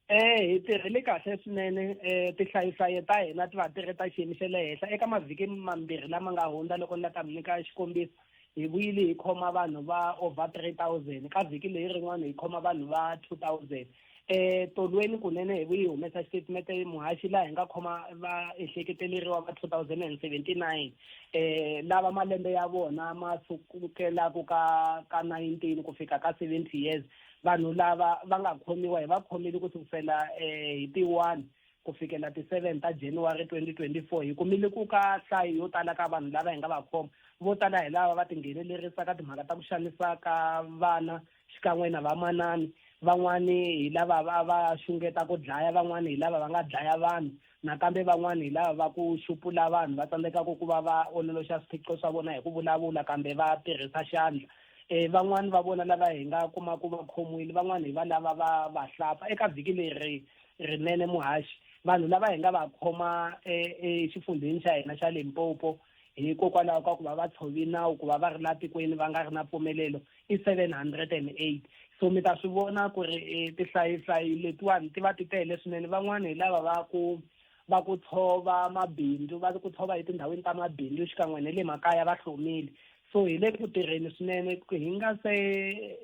[SPEAKER 6] Eh hi tirhile kahle swinene eh tinhlayohlayo ta hina ti va ti ri ta xiyimo xa le henhla eka mavhiki mambirhi lama nga hundza loko ni la ta mi nyika xikombiso hi vuyile hi khoma vanhu va over 3000 ka vhiki leyi rin'wana hi khoma vanhu va 2000 eh tolweni kunene hi vuyi humesa xitatimende muhaxi laha hi nga khoma va ehleketeleriwa va 2079 eh lava malembe ya vona ma sukelaku ka ka 19 ku fika ka 70 years vanhu lava va nga khomiwa hi va khomile ku sukusela eh hi ti-1 ku fikela ti-7 ta January 2024 hi kumile ku ka nhlayo yo tala ka vanhu lava hi nga va khoma vo tala hi lava va tinghenelerisa ka timhaka ta ku xanisa ka vana xikan'we na vamanani van'wani hi lava va va xungeta ku dlaya van'wani hi lava va nga dlaya vanhu nakambe van'wani hi lava va ku xupula vanhu va tsandzekaka ku va va ololoxa swiphiqo swa vona hi ku vulavula kambe va tirhisa xandla um van'wani va vona lava hi nga kuma ku va khomiwile van'wani hi va lava va vahlapfa eka vhiki leri rinene muhaxi vanhu lava hi nga va khoma exifundzheni xa hina xa Limpopo hikokwalaho ka ku va va tshovi nawu ku va va ri la tikweni va nga ri na mpfumelelo i 708 so mi ta swi vona ku ri eh, tinhlayihlayi letiwani ti va ti tele swinene van'wani hi lava va ku va ku tshova mabindzu va ku tshova etindhawini ta mabindzu xikan'we na le makaya va hlomile so hi le ku tirheni swinene hi nga se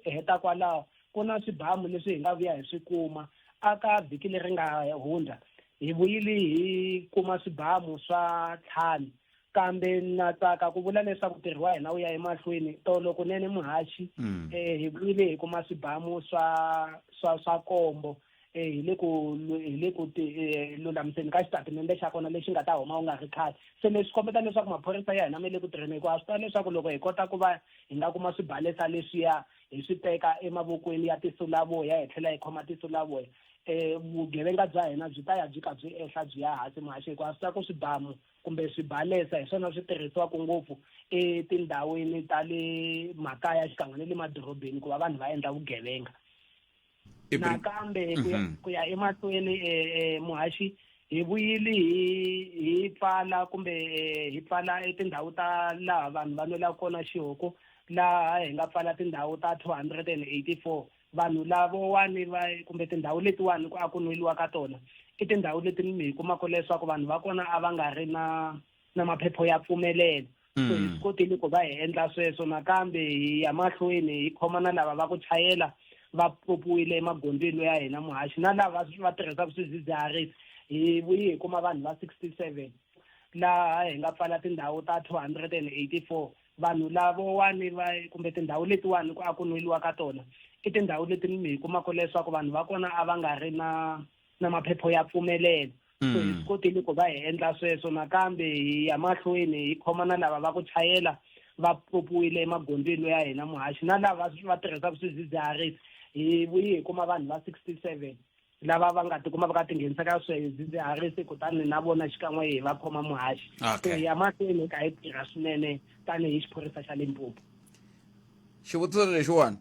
[SPEAKER 6] heta kwalaho ku na swibamu leswi hi nga vuya hi swi kuma aka vhiki leri nga hundza hi vuyile hi kuma swibamu swa ntlhanu kambe na tsaka ku vula leswaku ntirho wa hina wu ya emahlweni tolo kunene muhaxi mm. eh, hi vuyile hi kuma swibamu swa swa swa kombo eh, hi le ku hi le ku eh, lulamiseni ka xitatimende xa kona lexi nga ta huma u nga ri khale se leswi kombeta leswaku maphorisa ya hina ma le ku tirheni hikuva swi tiva leswaku loko hi kota ku va hi nga kuma swibalesa leswiya hi swi teka emavokweni ya tinsulavoya hi tlhela hi khoma tinsulavoya um vugevenga bya hina byi ta ya byi ka byi ehla byi ya hansi muhaxi hikuva swi ta ku swibamu kumbe swibalesa hi swona swi tirhisiwaka ngopfu etindhawini ta le makaya xikan'we na le madorobeni ku va vanhu va endla vugevenga nakambe ku ya mhm. ku ya emahlweni eh, eh, muhaxi hi vuyile hi hi pfala kumbe eh, hi pfala etindhawu ta laha vanhu va nwelaka kona xihoko laha hi nga pfala tindhawu ta 284 vanhu lavowani va kumbe tindhawu letiwani ku a ku nweliwa ka tona i tindhawu leti mi hi kumaka leswaku vanhu va kona a va nga ri na na maphepho ya pfumelelo so hi swi kotile ku va hi endla sweswo nakambe hi ya mahlweni hi khoma na lava va ku chayela va popiwile emagondzweni ya hina muhaxi na lava va tirhisaka swidzidziharisi hi vuyi hi kuma vanhu va 67 laha hi nga pfala tindhawu ta 284 vanhu lavowani va kumbe tindhawu letiwani ku a ku nweliwa ka tona i tindhawu leti mi hi kumaka leswaku vanhu va kona a va nga ri na na maphepho ya pfumelelo so hi swi kotile ku va hi endla sweswo nakambe hi ya mahlweni hi khoma na lava va ku chayela va popiwile emagondzweni ya hina muhaxi na lava va tirhisaka swidzidziharisi hi vuyi hi kuma vanhu va 67 lava va nga tikuma va ka tinghenisa ka swidzidziharisi kutani na vona xikan'we hi va khoma muhaxi so hi ya mahlweni ka hi tirha swinene tanihi xiphorisa xa Limpopo
[SPEAKER 1] xivutiso lexiwani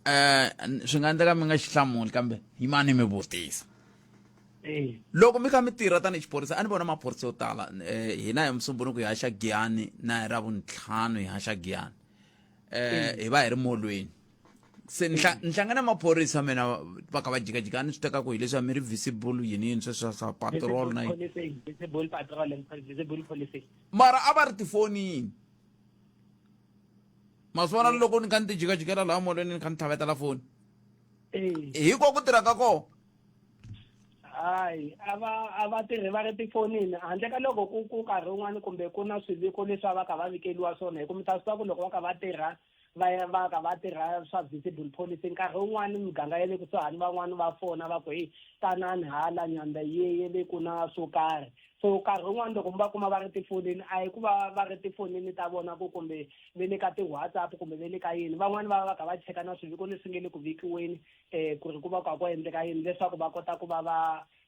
[SPEAKER 1] eh swi nga endleka mi nga xi hlamuli kambe yimani mi vutisa
[SPEAKER 6] eh.
[SPEAKER 1] loko mi kha mi tirha tanihi xiphorisa a ni vona maphorisa yo tala eh, hina hi musumbunuku hi haxa giyani na hi ra vuntlhanu hi haxa giyani eh hi va hi ri molweni se ni ni hlangana maphorisa mina va kha va jikajika a ni swi teka ku hi leswi mi ri visible yini yini sweswo swa patrol na mara a va ri tifonini ma swi vona loko ni kha ni ti jikajikela laha molweni ni kha ni tlhavetela foni hi ko ku tirha ka kona
[SPEAKER 6] hayi a va a va tirhi va ri tifonini handle ka loko ku ku nkarhi wun'wani kumbe ku na swiviko leswi a va kha va vikeliwa swona hi ku mi ta swi tiva ku loko va kha va tirha va ya va ka va tirha swa visible policing nkarhi wun'wani miganga ya le kusuhani van'wani va fona va ku heyi tanani hala nyanda yeye le ku na swo karhi so nkarhi wun'wani loko mi va kuma va ri tifonini a hi ku va va ri tifonini ta vona ku kumbe ve le ka ti-whatsapp kumbe ve le ka yini van'wani va va va kha va cheka na swiviko leswi nge le ku vikiweni um ku ri ku va ku kha ku endleka yini leswaku va kota ku va va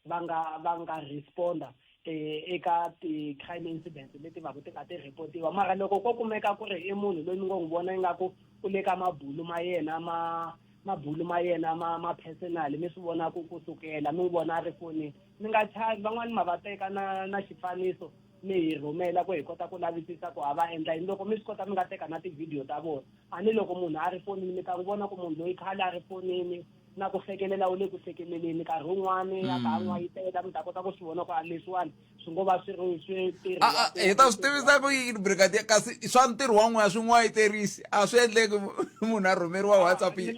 [SPEAKER 6] va nga va nga responda eh, eka ti-crime incidents leti va ku ti nga ti repotiwa mara loko ko kumeka ku ri i munhu loyi mi ngo n'wi vona ingaku u le ka mabulu ma yena ma mabulu ma yena ma ma personal mi swi vona ku kusukela mi n'wi vona a ri fonini mi nga chavi van'wani ma va teka na na xifaniso mi hi rhumela ku hi kota ku lavisisa ku a va endla yini loko mi swi kota mi nga teka na tivhidiyo ta vona a ni loko munhu a ri fonini mi ta n'wi vona ku munhu loyi khale a ri fonini na ku hlekelela u le ku hlekeleleni nkarhi wun'wani a ka ha n'wayitela mi ta kota ku swi vona ku a leswiwani swi ngo va swi ri swi
[SPEAKER 1] tirhiwa ah, hi ta swi tivisa ku yini brigadier kasi swa ntirho wa n'wina swi n'wayiterisi a swi endleki munhu a rhumeriwa whatsapp
[SPEAKER 6] yi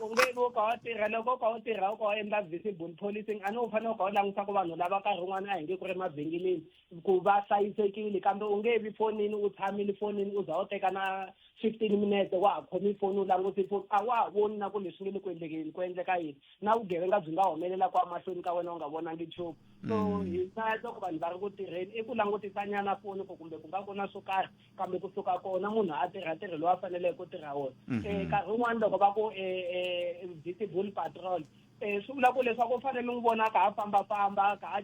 [SPEAKER 6] u nge u ka u tirha loko u ka u tirha u ka u endla visible policing a ni u fanele u ka u langutisa ku vanhu lava nkarhi wun'wana a hi nge ku ri mavhengeleni ku va hlayisekile kambe u nge vi fonini u tshamile fonini u za u teka na 15 minete wa ha khomi foni u langutise foni a wa ha voni na ku leswi nge le ku endlekeni ku endleka yini na vugevenga byi nga humelela kwa mahlweni ka wena u nga vonangi nchumu so hina loko vanhu va ri ku tirheni i ku langutisanyana foni ku kumbe ku nga ku na swo karhi kambe kusuka kona munhu a tirha ntirho lowu a faneleke ku tirha wona um nkarhi wun'wani loko va ku um visible patrol um swi vula ku leswaku u fanele n'wi vona a ka ha fambafamba ka ha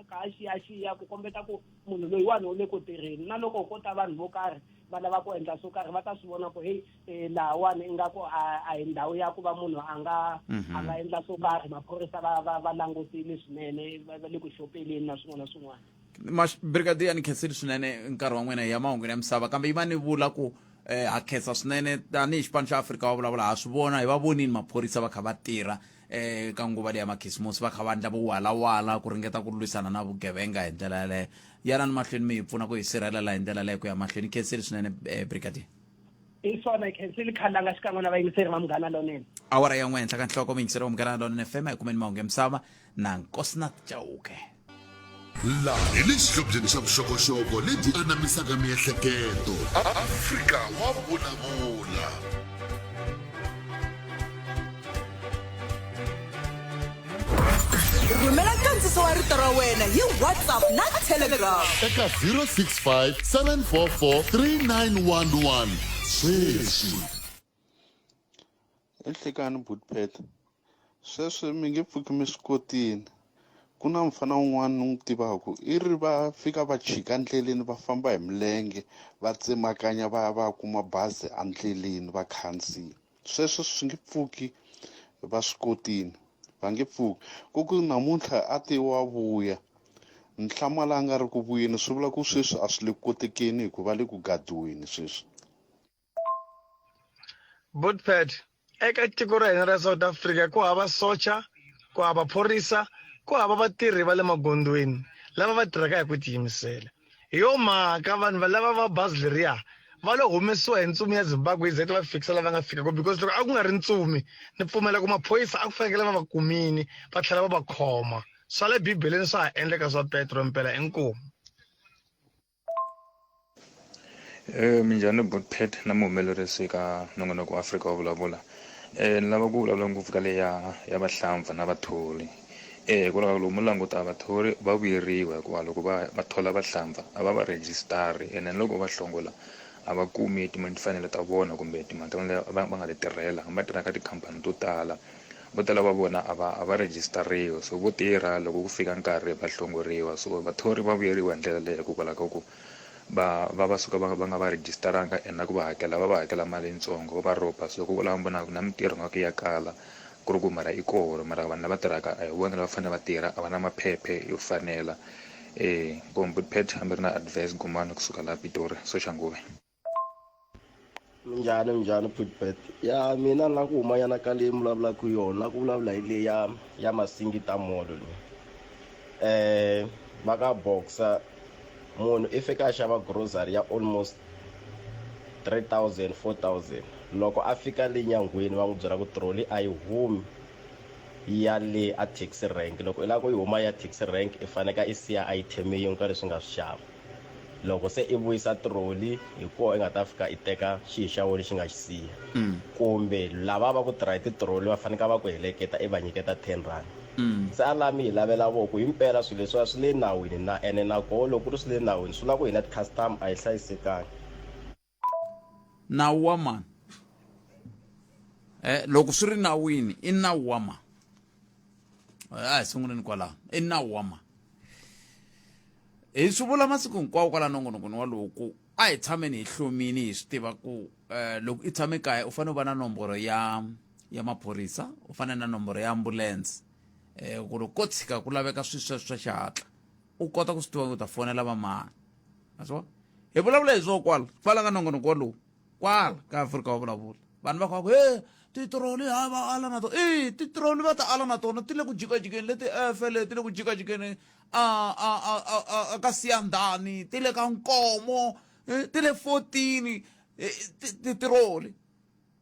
[SPEAKER 6] ka ha xiyaxiya ku kombeta ku munhu loyiwani u le ku tirheni na loko ko ta vanhu vo karhi va lava ku endla swo karhi va ta swi vona ku heyi eh, lahawani ingaku a a hi ndhawu ya ku va munhu a nga a nga endla swo karhi maphorisa va va va langutile swinene va va le ku xopeleni na swin'wana na swin'wana
[SPEAKER 1] Mas brigadier ni khensile swinene nkarhi wa n'wina hi ya mahungwini ya misava kambe yi va ni vula ku eh, ha khensa swinene tanihi xipano xa Afrika wa vulavula ha swi vona hi va vonini maphorisa va kha va tirha eh ka nguva leyi ya makhisimusi va kha va endla vuwalawala ku ringeta ku lwisana na vugevenga hi ndlela yaleyo yanani mahlweni mi hi pfuna ku hi sirhelela hi ndlela leyo ku ya mahlweni khensile swinene eh, brigadier
[SPEAKER 6] hi swona hi khensile khalanga xikan'we na vayingiseri va munghana lonene
[SPEAKER 1] awara ya n'we henhla ka nhloko muyingiseri wa munghana lonene fm hi kumeni mahungu ya misava na nkosinath chauke
[SPEAKER 2] Laha hi le xihlobyeni xa vuxokoxoko lebyi anamisaka miehleketo. Afrika wa vulavula.
[SPEAKER 7] Rhumela nkandziso wa rito ra wena hi WhatsApp na Telegram.
[SPEAKER 2] Eka 065 744 3911 sweswi.
[SPEAKER 5] Enhlekani Bootpet, sweswi mi nge pfuki mi swi kotile. Ku na mufana wun'wana ni n'wi tivaka i ri va fika va chika ndleleni va famba hi milenge va tsemakanya va ya va ya kuma bazi endleleni va khandziya. Sweswo swi nge pfuki va swi kotile, va nge pfuki. Ku ku namuntlha a te wa vuya, ni hlamala a nga ri ku vuyeni swi vula ku sweswi a swi le ku kotekeni hikuva va le ku gadiweni sweswi.
[SPEAKER 8] Bootpad, eka tiko ra hina ra South Africa ku hava socha, ku hava phorisa, ku hava vatirhi va le magondzweni lava va tirhaka hi ku tiyimisela. Hi yo mhaka vanhu lava va bazi leriya va lo humesiwa hi ntsumi ya Zimbabwe yi ze yi ta va fikisa la va nga fika kona because loko a ku nga ri ntsumi ni pfumela ku maphorisa a ku fanekele va va kumini va tlhela va va khoma. Swa le Bibeleni swa ha endleka swa Petro mpela inkomu.
[SPEAKER 9] Eh, minjhani Bootpet na muhumelerisi ka nongonoko wa Afrika wa vulavula eh ni lava ku vulavula ngopfu ka leya ya vahlampfa na vathori eh hikwalaho ka loko mo languta vathori va vuyeriwa hikuva loko va va thola vahlampfa a va va rejistari ene loko va hlongola a va kumi timfanelo ta vona kumbe timali ta vona va va nga ti tirhela hambi va tirha ka tikhampani to tala vo tala va vona a va a va rejistariwi so vo tirha loko ku fika nkarhi va hlongoriwa so vathori va vuyeriwa hi ndlela leyo hikokwalaho ka ku va va va suka va va nga va rejistaranga and na ku va hakela va va hakela mali yitsongo va va rhoba so hikokwalaho mi vonaka na mintirho nga ku ya kala ku ri ku mara i kona mara vanhu lava tirhaka a hi vona lava fanele va tirha a va na maphephe yo fanela inkomu Bootpet hambi ri na advice Gumani kusuka laha Pitori Soshanguve.
[SPEAKER 10] Minjhani minjhani Putpet ya mina na ku humanyana ka leyi mi vulavulaka yona ku vulavula hi leyi ya ya Masingita Mall leyi va ka Boxer munhu i fika a xava grocery ya almost 3000 4000 loko a fika le nyangweni va n'wi byela ku trolley a yi humi yi ya le a taxi rank loko i lava ku yi huma ya taxi rank i faneka i siya item yin'we ka leswi nga swi xava. Loko se i vuyisa trolley hi koho i nga ta fika i teka xihi xa wena lexi nga xi siya. Kumbe lava va ku tirha hi ti-trolley va faneke va ku heleketa i va nyiketa ten rand. Se a la mi hi lavela voho ku himpela swilo leswiwa swi le nawini na ene na koho loko ku ri swi le nawini swi vula ku hina ti-customer a hi hlayisekanga.
[SPEAKER 1] Nawu wa mani? Eh, loko swi ri nawini i nawu wa mani? A hi sunguleni kwalaho i nawu wa ma hi swi vula masiku hinkwawo kwala nongonokoni walowu ku a hi tshameni hi hlomini hi swi tiva ku um loko i tshame kaya u fanele u va na nomboro ya ya maphorisa u fanele na nomboro ya ambulense um ku loko ko tshika ku laveka swilo sweswo swa xihatla u kota ku swi tiva ku u ta fonela va mani ma swi vona hi vulavula hi swo kwala kwala ka nongonoko walowu kwala ka afrika wa vulavula vanhu va kha va ku he titiroli ha va ala na tona e titiroli va ta ala na tona ti le ku jikajikeni leti efe leti le ku jikajikeni a a a a a a ka siyandhani ti le ka nkomo eh, ti le fotini eh, titiroli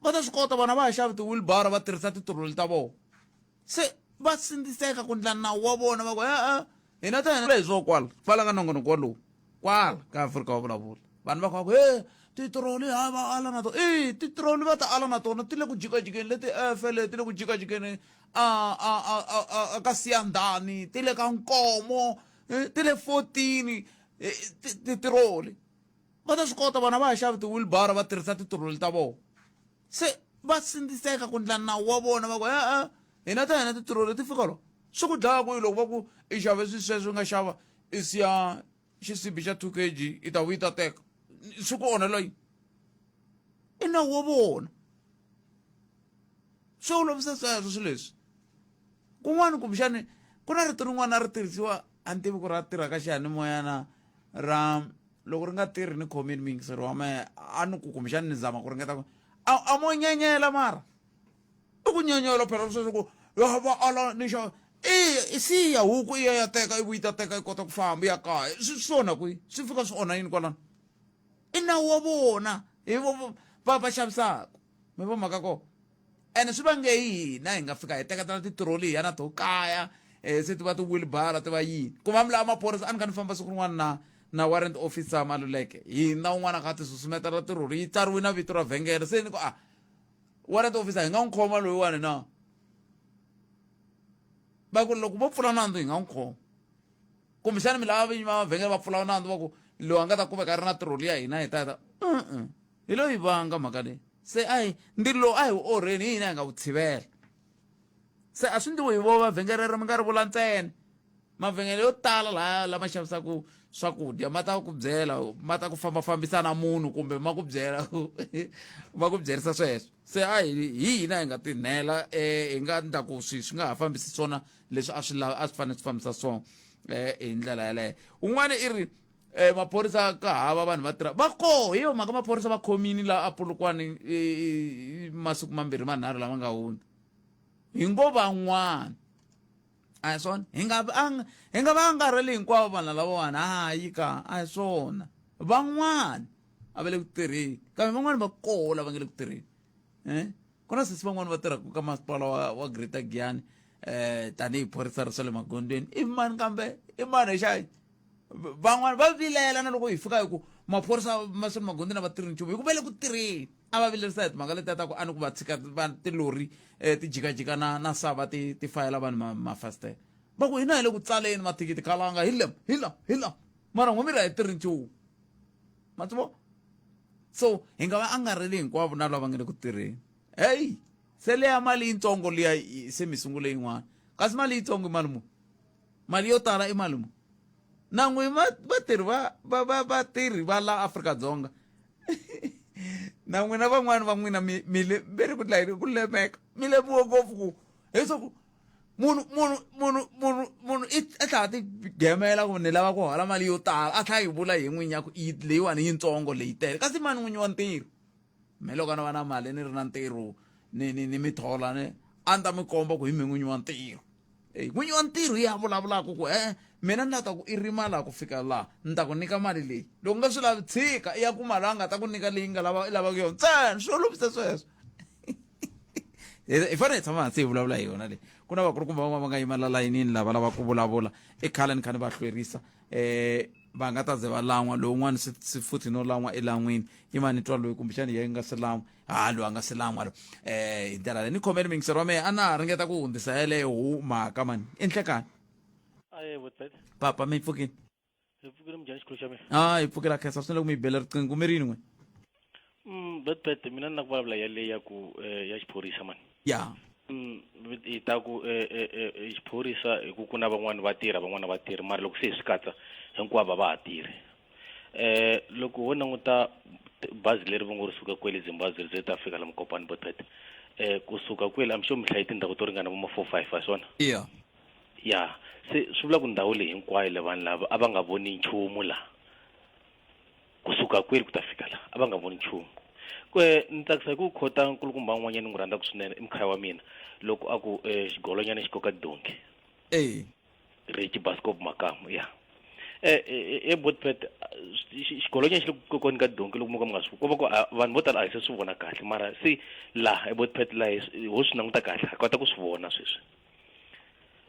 [SPEAKER 1] va ta swi kota vona va ha xavi ti-wheelbarrow va tirhisa titiroli ta vona se va sindziseka ku ndla nawu wa vona va ku e-e hina ta hina hi swo kwala kwala ka nongonoko walowu kwala ka afrika wa vulavula vanhu va kha va ku he titiroli ha va ala na tona e titiroli va ta ala na tona ti le ku jikajikeni leti efe leti ti le ku jikajikeni a a a a a a ka siyandhani ti le ka nkomo eh, ti le fotini eh, titiroli va ta swi kota vona va ha xavi ti-wheelbarrow va tirhisa titiroli ta vona se va sindziseka ku ndla nawu wa vona va ku e-e hina ta hina titiroli ti fika lo swi ku dlaya kwihi loko va ku i xave swi sweswo i nga xava i siya xisibi xa 2 kg i ta vuyi ta teka swi ku onhela yini i nawu wa vona swi olovisa sweswo swilo leswi kun'wana kumbexani ku na rito rin'wana a ri tirhisiwa a ni tivi ku ra tirha ka xiyanimoya ra loko ri nga tirhi ni khomini muyingiseri wa mehe a ni ku kumbexani ni zama ku ringeta ku a mo nyenyela mara i ku nyenyela phela sweswo ku ya va ala ni xa i siya huku i ya ya teka i vuyi ta teka i kota ku famba ya kaya swi swi onha kwihi swi fika swi onha yini kwalano i nawu wa vona hi vo va va xavisaka mi vo mhaka kona ene swi vange hi hina hi nga fika hi teketela titiroli hi ya na to kaya um se ti va ti-wheelbarrow ti va yini ku va mi lava maphorisa a ni kha ni famba siku rin'wana na na warrant officer maluleke hina un'wana a kha a ti susumetela tiroli yi tsariwe na vito ra vhengele se ni ku a warrant officer hi nga n'wi khoma loyiwani na va ku loko vo pfula nandzu hi nga n'wi khoma kumbexana mi lava vinyi va mavhengele va pfula nandzu va ku loyi a nga ta kumeka a ri na tiroli ya hina hi ta ta hi lo yi vanga mhaka leyi se a hi ndzilo lowu a hi wu orheni hi hina hi nga wu tshivela se a swi ndliwi hi vo vavhengele rero mi nga ri vula ntsena mavhengele yo tala laya lama xavisaka swakudya ma ta ku byela ma ta ku fambafambisa na munhu kumbe ma ku byela ma ku byerisa sweswo se a hi hi hina hi nga tinhela um hi nga ndla ku swi swi nga ha fambisi swona leswi a swi lava a swi fanele swi fambisa swona um hi ndlela yaleyo un'wana i ri um maphorisa ka hava vanhu va tirha va koho hi yo mhaka maphorisa va khomini laha a polokwane masiku mambirhi manharhu lama nga hundza hi ngo van'wana a hi swona hi nga hi nga va angarheli hinkwavo vanhu lavawani hayi ka a hi swona van'wana a va le ku tirheni kambe van'wana va koho lava nga le ku tirheni um ku na sesi van'wana va tirhaka ka masipala wa, wa greater giyani um tanihi phorisa ra swa le magondzweni i mani kambe i mani hi xa van'wana va vilela na loko hi fika hi ku maphorisa ma swa le magondzweni a va tirhi nchumu hi ku va le ku tirheni a va vilerisa hi timhaka letiya ta ku a ni ku va tshika va tilori um ti jikajika na na sava ti ti fayela vanhu mafasitere va ku hina hi le ku tsaleni mathikithi khalanga hi lama hi lama hi lama mara n'we mi ri a hi tirhi nchumu ma swi vona so hi nga va angarheli hinkwavo na lava nga le ku tirheni heyi se leya mali yitsongo liya se mi sungule yin'wana kasi mali yitsongo i mali muni mali yo tala i mali muni na n'wi vatirhi va va va vatirhi va la Afrika-Dzonga na n'wina van'wani va n'wina mi mi le ve ri ku dlayeni ku lemeka mi lemiwe ngopfu ku leswaku munhu munhu munhu munhu munhu i a tlhela a ti gemela ku ni lava ku hola mali yo tala a tlhela a yi vula hi n'winyi ya ku i leyiwani yitsongo leyi tele kasi mani n'winyi wa ntirho me loko a no va na mali ni ri na ntirho ni ni ni mi thola ni a ni ta mi komba ku hi mi n'winyi wa ntirho Ey n'winyi wa ntirho ya vulavulaka ku e mina ni lava ta ku i rima laha ku fika laha ni ta ku nyika mali leyi loko nga swi lavi tshika i ya kuma loyi a nga ta ku nyika leyi nga lava i lavaka yona ntsena swi olovisa sweswo hi fanele hi tshama hansi hi vulavula hi yona leyi ku na vakulukumba van'wana va nga yima la layinini lava lava ku vulavula i khale ni kha ni va hlwerisa um va nga ta ze va lan'wa lowun'wana swi futhi no lan'wa elan'wini yima ni twa loyi kumbexani ye nga se lan'wa ha loyi a nga se lan'wa lo um hi ndlela leyi ni khomeni miyingiseri wa mehe a na ha ringeta ku hundzisa yeleyo hu mhaka mani i nhlekani papa mi pfukini
[SPEAKER 11] hi pfukile minjhani xikhulu xa mina
[SPEAKER 1] a hi pfukela khensa swinene loko mi yi bele riqingho mi ri yini n'we
[SPEAKER 11] Betbet mina ni na ku vulavula yaleyi ya ku ya xiphorisa mani
[SPEAKER 1] ya
[SPEAKER 11] Hi ta ku eh, eh, eh, eh, xiphorisa hi ku ku na van'wani va tirha van'wana va tirhi mara loko se hi swi katsa hinkwavo a va ha tirhi eh loko ho languta bazi leri va ngo ri suka kwele Zimbabwe ri ze ta fika la Mokopane Botpet eh kusuka kwele I'm sure mi hlaye tindhawu to ringana vo ma 4 5 a swona
[SPEAKER 1] iya
[SPEAKER 11] ya se swi vula ku ndhawu leyi hinkwayo le vanhu lava a va nga voni nchumu la kusuka kwele ku ta fika la a va nga voni nchumu kwe ni tsakisa hi ku khota nkulukumba un'wanyana ni n'wi rhandzaka swinene i mukhaya wa mina loko a ku um xigolonyana xi koka donki
[SPEAKER 1] e
[SPEAKER 11] Ricky Bascop Makamu ya eh eh Botpet xigolonyana xi le ku kokeni ka donki loko mo ka mi nga swi ko va ku vanhu vo tala a hi se swi vona kahle mara se laha eBotpet laha ho swi languta kahle ha kota ku swi vona sweswi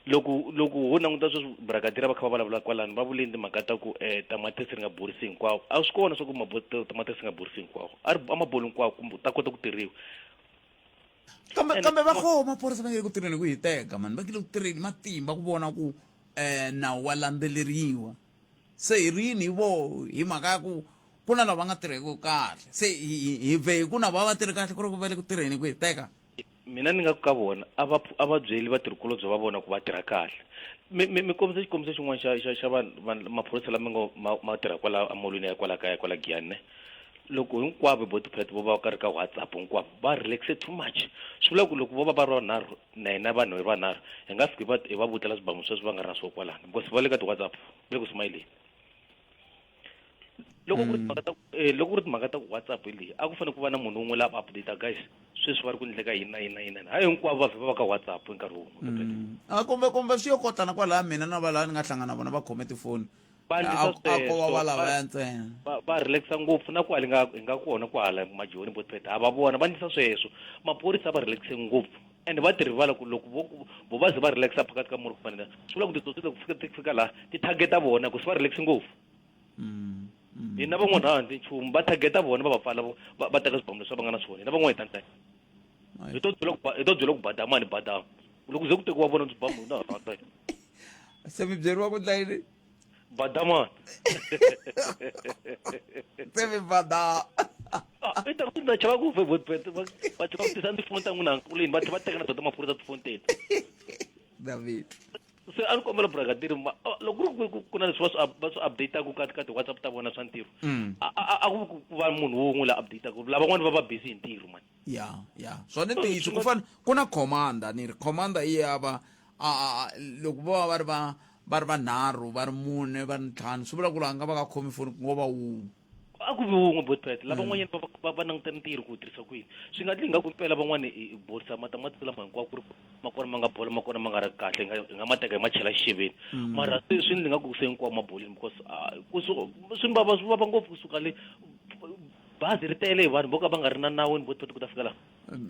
[SPEAKER 11] loko loko ho languta sweswi brigadier va kha va vulavula kwalano va vuleni timhaka ta ku um tamatisi ri nga borisi hinkwawo a swi kona swa ku tamatisi ri nga borisi hinkwawo a ri a ma boli hinkwawo kumbe ta kota ku tirhiwa
[SPEAKER 1] kambe kambe va koho maphorisa va nge le ku tirheni ku hiteka mani va nge le ku tirheni matimba ku vona ku um nawu wa landzeleriwa se hi rini hi vo hi mhaka ya ku ku na lava nga tirheki kahle se hi vhe hi ku na va va tirhi kahle ku ri ku va le ku tirheni ku hiteka
[SPEAKER 11] Mina ni nga ku ka vona a va a va byeli vatirhikulobye va vona ku va tirha kahle. Mi mi mi kombisa xikombiso xin'wana xa xa xa vanhu vanhu maphorisa lama ngo ma ma tirha kwala emolweni ya kwala kaya kwala Giyani ne. Loko hinkwavo vo ti vo va ka ri ka WhatsApp hinkwavo va relax-e too much. Swi vula ku loko vo va va ri vanharhu na hina vanhu hi ri vanharhu hi nga fiki hi va hi va vutlela swibamu sweswo va nga ri na swona kwalano because va le ka ti-WhatsApp va le ku smayileni. Loko ku ri timhaka ta loko ku ri timhaka ta ku WhatsApp hi leyi a ku fanele ku va na munhu wun'we la update guys sweswi va ri ku endleka yini na yini na yini na hayi hinkwavo va vhe va va ka WhatsApp hi nkarhi wun'we.
[SPEAKER 1] A kumbe kumbe swi yo kotana kwalaya mina na valaya ni nga hlangana na vona va khome tifoni
[SPEAKER 11] Va endlisa
[SPEAKER 1] a ko va
[SPEAKER 11] sweswo
[SPEAKER 1] va lavaya ntsena.
[SPEAKER 11] Va va relax-a ngopfu na kwale nga hi nga kona kwahala majoni vo Pete ha va vona va endlisa sweswo maphorisa va relax-e ngopfu ende va ti rivala ku loko vo vo va ze va relax-a phakathi ka murhi ku fanele swi vula ku titsotsi loko fika ti fika laha ti target-a vona ku se va relax ngopfu. Hina van'wana a handle nchumu va target-a vona va va pfala va va teka swibamu leswi va nga na swona hina van'wana hi ta ndla hi to byela ku hi to byela ku badama ni badama loko ze ku tekiwa vona swibamu hina ha rhandza
[SPEAKER 1] se mi byeriwa ku ndla yini
[SPEAKER 11] badama
[SPEAKER 1] se mi badama
[SPEAKER 11] i ta ku na chava ku ve va va tlhela va tisa tifoni ta n'wina nkuleni va tlhela va teka na tona maphorisa tifoni tenu
[SPEAKER 1] David
[SPEAKER 11] Se a ni kombela brigadier ma loko ku ri ku ku na leswi va swi va swi update-aku ka ka ti-WhatsApp ta vona swa ntirho
[SPEAKER 1] Mm.
[SPEAKER 11] a a a ku ku va munhu wun'we la update-aku lavan'wani va va busy hi ntirho mani
[SPEAKER 1] ya ya swona i ntiyiso ku fana ku na commander ni ri commander i ya va a a a loko vo va va ri va va ri vanharhu va ri mune va ri ntlhanu swi vula ku loyi a nga va ka khomi foni ku ngo va wun'we
[SPEAKER 11] A ku vi wun'we Botpet, lavan'wanyana va va va languta ntirho ku wu tirhisa ku yini. Swi nga endli ingaku impela van'wana hi hi borisa matamatisi lama hinkwawo ku ri ma kona ma nga bola ma kona ma nga ri kahle hi nga hi nga ma teka hi ma chela xixeveni. Mara se swi endla ingaku se hinkwawo ma bolile because ku swi ni vava swi vava ngopfu kusuka le bazi ri tele hi vanhu vo ka va nga ri na nawini Botpet ku ta fika laha.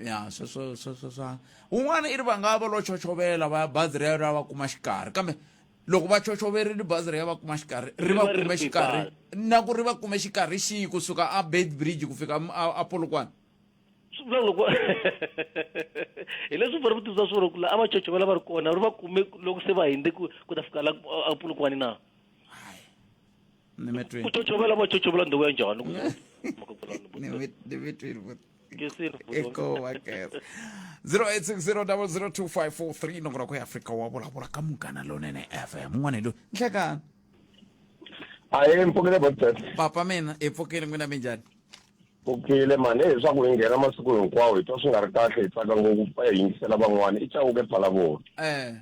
[SPEAKER 1] Ya sweswo sweswo swa un'wana i ri va nga va lo chochovela va bazi ri ya ri ya va kuma xikarhi kambe loko va chochoverile bazi ri ya va kuma xikarhi ri va kume xikarhi na ku ri va kume xikarhi xihi kusuka a bed bridge ku fika a polokwane
[SPEAKER 11] swi vula loko hi leswi va ri vutisa swona ku la a va chochovela va ri kona ri va kume loko se va hindze ku ku ta fika la a polokwane na ku chochovela va chochovela ndhawu ya njhani
[SPEAKER 1] ni mi twini Eko 0860002543 nongonoko ya Afrika wa vulavula ka Munghana Lonene FM un'wana hi loyi nhlekani
[SPEAKER 12] Ahee mpfukile Botset.
[SPEAKER 1] Papa mina hi pfukile n'wina minjhani
[SPEAKER 12] Pfukile mani hi swa ku hi nghena masiku hinkwawo hi twa swi nga ri kahle hi tsaka ngopfu pfa hi yingisela van'wana i Chauke Phalavona.
[SPEAKER 1] Eh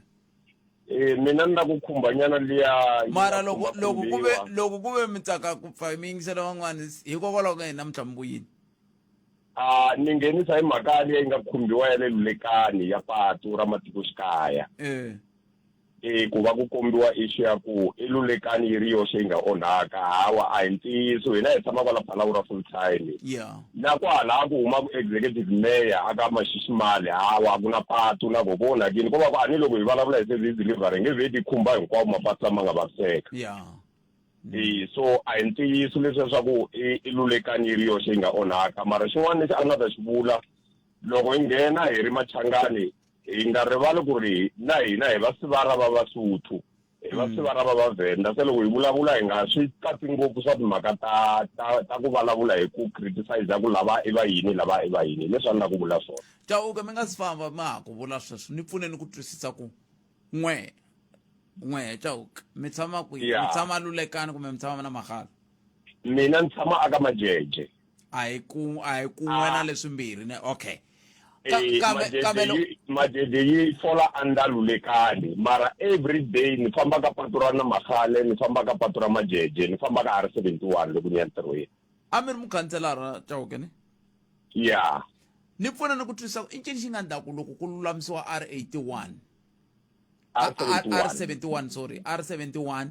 [SPEAKER 12] Eh mina ni la ku khumbanyana liya
[SPEAKER 1] mara loko loko ku ve loko ku ve mi tsaka ku pfa mi yingisela van'wana hikokwalaho ka yini namuntlha mi vuyini
[SPEAKER 12] A ni nghenisa hi mhaka liya yi nga khumbiwa ya le Lulekani ya patu ra matikoxikaya.
[SPEAKER 1] Eh.
[SPEAKER 12] E ku va ku kombiwa issue ya ku i Lulekani yi ri yoxe yi nga onhaka hawa a hi ntiyiso hina hi tshama kwala Phalaborwa full time.
[SPEAKER 1] Yeah.
[SPEAKER 12] Na kwalaha ku humaka executive mayor aka Mashishimale hawa a ku na patu na ko ku onhakile ko va ku a ni loko hi vulavula hi service delivery hi nge vheti yi khumba hinkwawo mapatu lama nga vaviseka.
[SPEAKER 1] Yeah.
[SPEAKER 12] E so a hi ntiyiso leswiya swa ku i i Lulekani yi ri yoxe yi nga onhaka mara xin'wana lexi a ni nga ta xi vula loko hi nghena hi ri Machangani hi nga rivali ku ri na hina hi va sivara va Vasotho hi Hi va sivara va Vavhenda, se loko hi vulavula hi nga swi katsi ngopfu swa timhaka ta ta ta ku vulavula hi ku criticize ku lava i va yini lava i va yini. Hi leswi a ni lava ku vula swona.
[SPEAKER 1] Chauke mi nga si famba ma ha ku vula sweswo ni pfuneni ku twisisa ku n'we n'we Chauke mi tshama kwihi? Mi tshama Lulekani kumbe mi tshama na Magala?
[SPEAKER 12] Mina ni tshama aka Majeje.
[SPEAKER 1] A hi ku a hi kun'we na leswimbirhi ne okay.
[SPEAKER 12] Eh, kambe Majeje yi fola under Lulekani mara every day ni famba ka patu ra Namakhale ni famba ka patu ra Majeje ni famba ka R71 loko ni ya ntirhweni.
[SPEAKER 1] A mi ri mukhanselara Chauke ne?
[SPEAKER 12] Ya.
[SPEAKER 1] Ni pfuna ni ku twisisa ku i ncini xi nga ndlaku loko ku lulamisiwa R81
[SPEAKER 12] R71
[SPEAKER 1] R71 sorry R71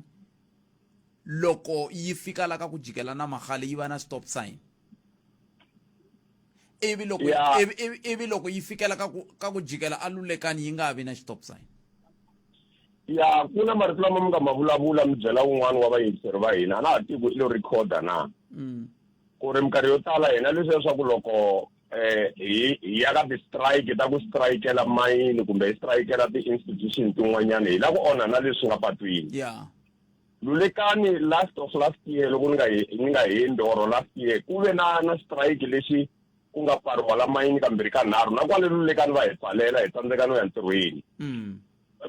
[SPEAKER 1] loko yi fika la ka ku jikela na Magale yi va na stop sign ivi loko
[SPEAKER 12] Ya.
[SPEAKER 1] ivi, ivi, ivi loko yi fikela ka ku ka ku jikela a Lulekani yi nga vi na stop sign.
[SPEAKER 12] Ya ku na marito lama mi nga ma vulavula mi byela wun'wana wa vayingiseri va hina a na ha tivi ku i lo recorder na. Ku ri minkarhi yo tala hina leswiya swa ku loko eh hi hi ya ka ti-strike ta ku strikela mayini kumbe hi strikela ti-institution tin'wanyana hi lava ku onha na leswi nga patwini.
[SPEAKER 1] Ya.
[SPEAKER 12] Lulekani last of last year loko ni nga ni nga hembi or last year ku ve na na strike lexi ku nga pfariwa la mayini kambirhi ka nharhu na kwale Lulekani va hi pfalela hi tsandzeka no ya ntirhweni.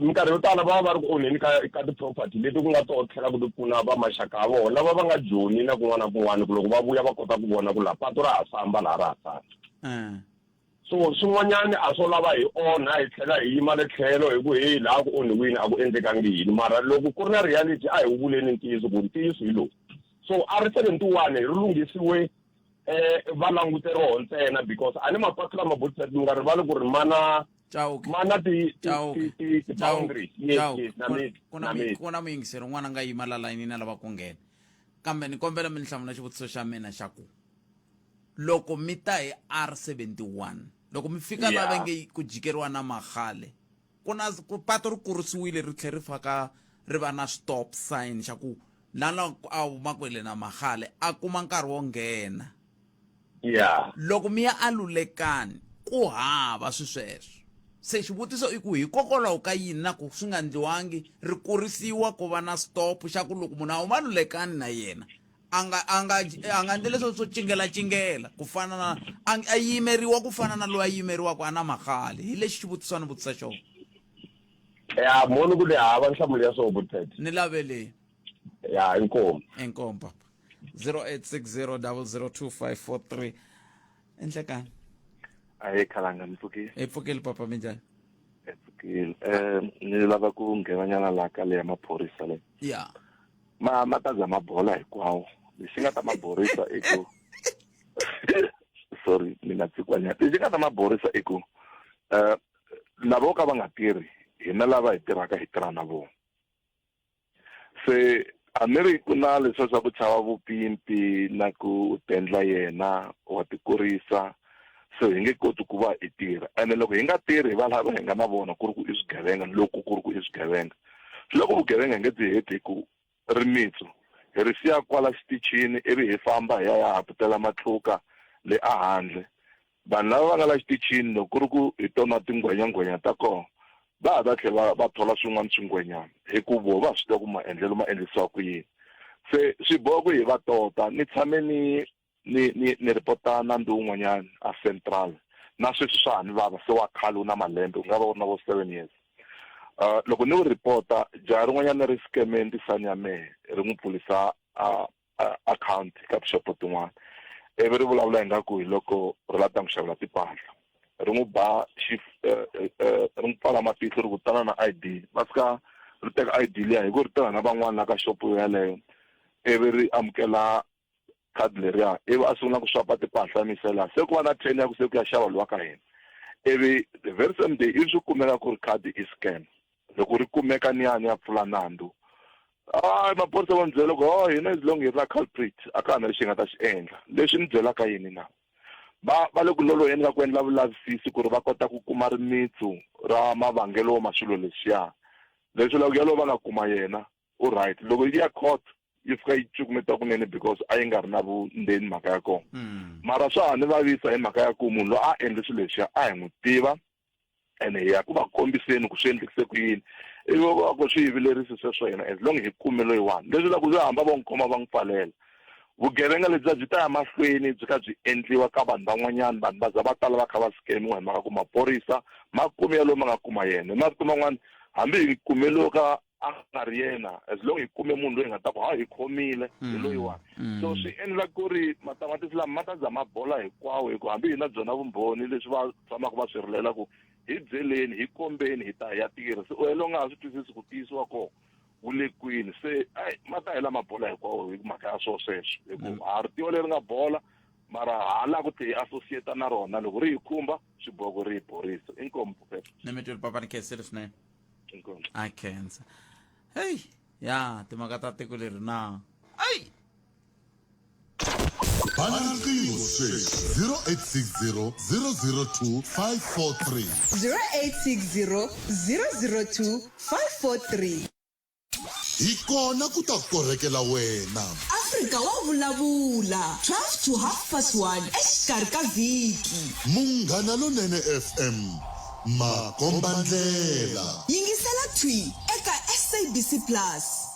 [SPEAKER 12] Minkarhi yo tala va va va ri ku onheni ka ka ti-property leti ku nga toho tlhela ku ti pfuna va maxaka ya vona lava va nga joni na kun'wana na kun'wana ku loko va vuya va kota ku vona ku laha patu ra ha famba laha ra ha tshama. So swin'wanyani a swo lava hi onha hi tlhela hi yima le tlhelo hi ku heyi laha ku onhiwini a ku endlekangi yini mara loko ku ri na reality a hi wu vuleni ntiyiso ku ntiyiso hi lowu. So R71 ri lunghisiwe eh va langute roho ntsena because a ni mapatu lama botisa mi nga rivali ku ri mana
[SPEAKER 1] Chauke.
[SPEAKER 12] Mana ti ti
[SPEAKER 1] Chauke.
[SPEAKER 12] ti ti ti
[SPEAKER 1] Chauke.
[SPEAKER 12] boundaries. Yes,
[SPEAKER 1] Chauke.
[SPEAKER 12] yes, na
[SPEAKER 1] Ku-
[SPEAKER 12] mi
[SPEAKER 1] ku na
[SPEAKER 12] na
[SPEAKER 1] mi
[SPEAKER 12] mi.
[SPEAKER 1] ku na muyingiseri un'wana a nga yima la layinini a lava ku nghena kambe ni kombela mi ni hlamula xivutiso xa mina xa ku loko mi ta hi R71 loko mi fika la va
[SPEAKER 12] Yeah.
[SPEAKER 1] nge ku jikeriwa na Magale ku na ku pato ri kurisiwile ri tlhe ri faka ri va na stop sign xa ku na loko a huma kwele na Magale a kuma nkarhi wo nghena
[SPEAKER 12] Yeah.
[SPEAKER 1] Loko mi ya aLulekani ku hava swi sweswo. Se xivutiso i ku hikokwalaho ka yini na ku swi nga ndliwangi ri kurisiwa ku va na stop xa ku loko munhu a huma Lulekani na yena a nga a nga a nga ndli leswo swo cingela cingela ku fana na a, a yimeriwa ku fana na loyi a yimeriwaka a na Magale. Hi lexi xivutiso a ni vutisa xona.
[SPEAKER 12] Ya moni ku ni hava nhlamulo ya swo Butet.
[SPEAKER 1] Ni lave leyi.
[SPEAKER 12] Ya inkomu.
[SPEAKER 1] Inkomu papa. 0860002543 enhlekani
[SPEAKER 13] Ahee khalanga mi pfukile.
[SPEAKER 1] Hi pfukile papa minjhani?
[SPEAKER 13] Hi pfukile. Eh ni lava ku nghena nyana la ka le ya maphorisa le.
[SPEAKER 1] Ya.
[SPEAKER 13] Ma ma ta za ma bola hinkwawo. Lexi nga ta ma borisa i ku sorry ni nga tsikwanyana. Lexi nga ta ma borisa i ku eh lava vo ka va nga tirhi hina lava hi tirhaka hi tirha na vona. Se a ni ri ku na leswiya swa ku chava vupimpi na ku tendla yena wa tikurisa se hi nge koti ku va hi tirha ene loko hi nga tirhi hi va lava hi nga na vona ku ri ku i swigevenga loko ku ri ku i swigevenga swi loko vugevenga hi nge byi heti hi ku rimitsu hi ri siya kwala xitichini ivi hi famba hi ya ya haputela matluka le a handle Vanhu lava va nga la xitichini loko ku ri ku hi tona tingwenya-ngwenya ta kona, va ha ta tlhela va va thola swin'wana swingwenyana hi ku voho va swi tiva ku maendlelo ma endlisiwa ku yini. Se swi boha ku hi va tota. Ni tshame ni ni ni ni ripota nandzu wun'wanyana a Central, na sweswi swa ha ni vava, se wa khale wu na malembe, wu nga va wu ri na vo seven years. Loko ni wu ripota, jaha rin'wanyana ri scam-e ndzisana ya mehe ri n'wi pfurisa a akhawunti ka tixopo tin'wana ivi ri vulavula ingaku hi loko ri la ta n'wi xavela timpahla ri n'wi ba xi eh, eh, eh, ri n'wi pfala matihlo ri ku tana na I_D va fika ri teka I_D liya hi ku ri tirha na van'wana la ka xopo yaleyo ivi ri amukela khadi leriya ivi a sungula ku swapa timpahla misela se ku va na train ya ku se ku ya xava luwa ka hina ivi the very same day ivi swi kumeka ku ri khadi i scam loko ri kumeka ni ya ni ya pfula nandzu hayi maphorisa va ni byela ku oh hina as long hi ri na culprit a ka ha na lexi hi nga ta xi endla leswi ni byelaka yini na va va le ku loloheni ka ku endla vulavisisi ku ri va kota ku kuma rimitsu ra mavangelo ma swilo leswiya leswi loko yalowo va nga kuma yena u right loko yi ya court yi fika yi cukumeta kunene because a yi nga ri na vundzeni mhaka ya kona mara swa ha ni vavisa hi mhaka ya ku munhu loyi a endle swilo leswiya a hi n'wi tiva ene hi ya ku va kombiseni ku swi endlekise ku yini Ivi va ku swi hi vilerisi sweswo hina as long hi kume loyiwani. Leswi vulaka ku yo hamba vo n'wi khoma va n'wi pfalela. Vugevenga lebyiya byi ta ya mahlweni byi kha byi endliwa ka vanhu van'wanyana, vanhu va za va tala va kha va scam-iwa hi mhaka ku maphorisa ma kume yaloye ma nga kuma yena. Hi mavito man'wana hambi hi kume loyi ka a nga ri yena as long hi kume munhu loyi hi nga ta ku ha hi khomile hi loyiwani. So swi endla ku ri matamatisi lama ma ta za ma bola hinkwawo hi ku hambi hi na byona vumbhoni leswi va tshamaka va swi rilela ku hi byeleni hi kombeni hi ta hi ya tirha se u hela u nga ha swi twisisi ku tiyisiwa kona wu le kwini se ai ma ta hela ma bola hinkwawo hi mhaka ya swo sweswo hi ku ha ri tiva leri nga bola mara ha la ku ti hi associate na rona loko ri hi khumba swi boha ku ri hi borisa inkomu phuphetha
[SPEAKER 1] ni mi twile papa ni khensile swinene
[SPEAKER 13] inkomu
[SPEAKER 1] a khensa heyi ya timhaka ta tiko leri na ayi
[SPEAKER 2] Bana riqingho sweswi 0860 002 543.
[SPEAKER 7] 0860 002 543.
[SPEAKER 2] Hi kona ku ta korhekela wena.
[SPEAKER 7] Afrika wa vulavula 12 to half past 1 exikarhi ka vhiki.
[SPEAKER 2] Munghana Lonene FM, makombandlela.
[SPEAKER 7] Yingisela thwi eka SABC Plus.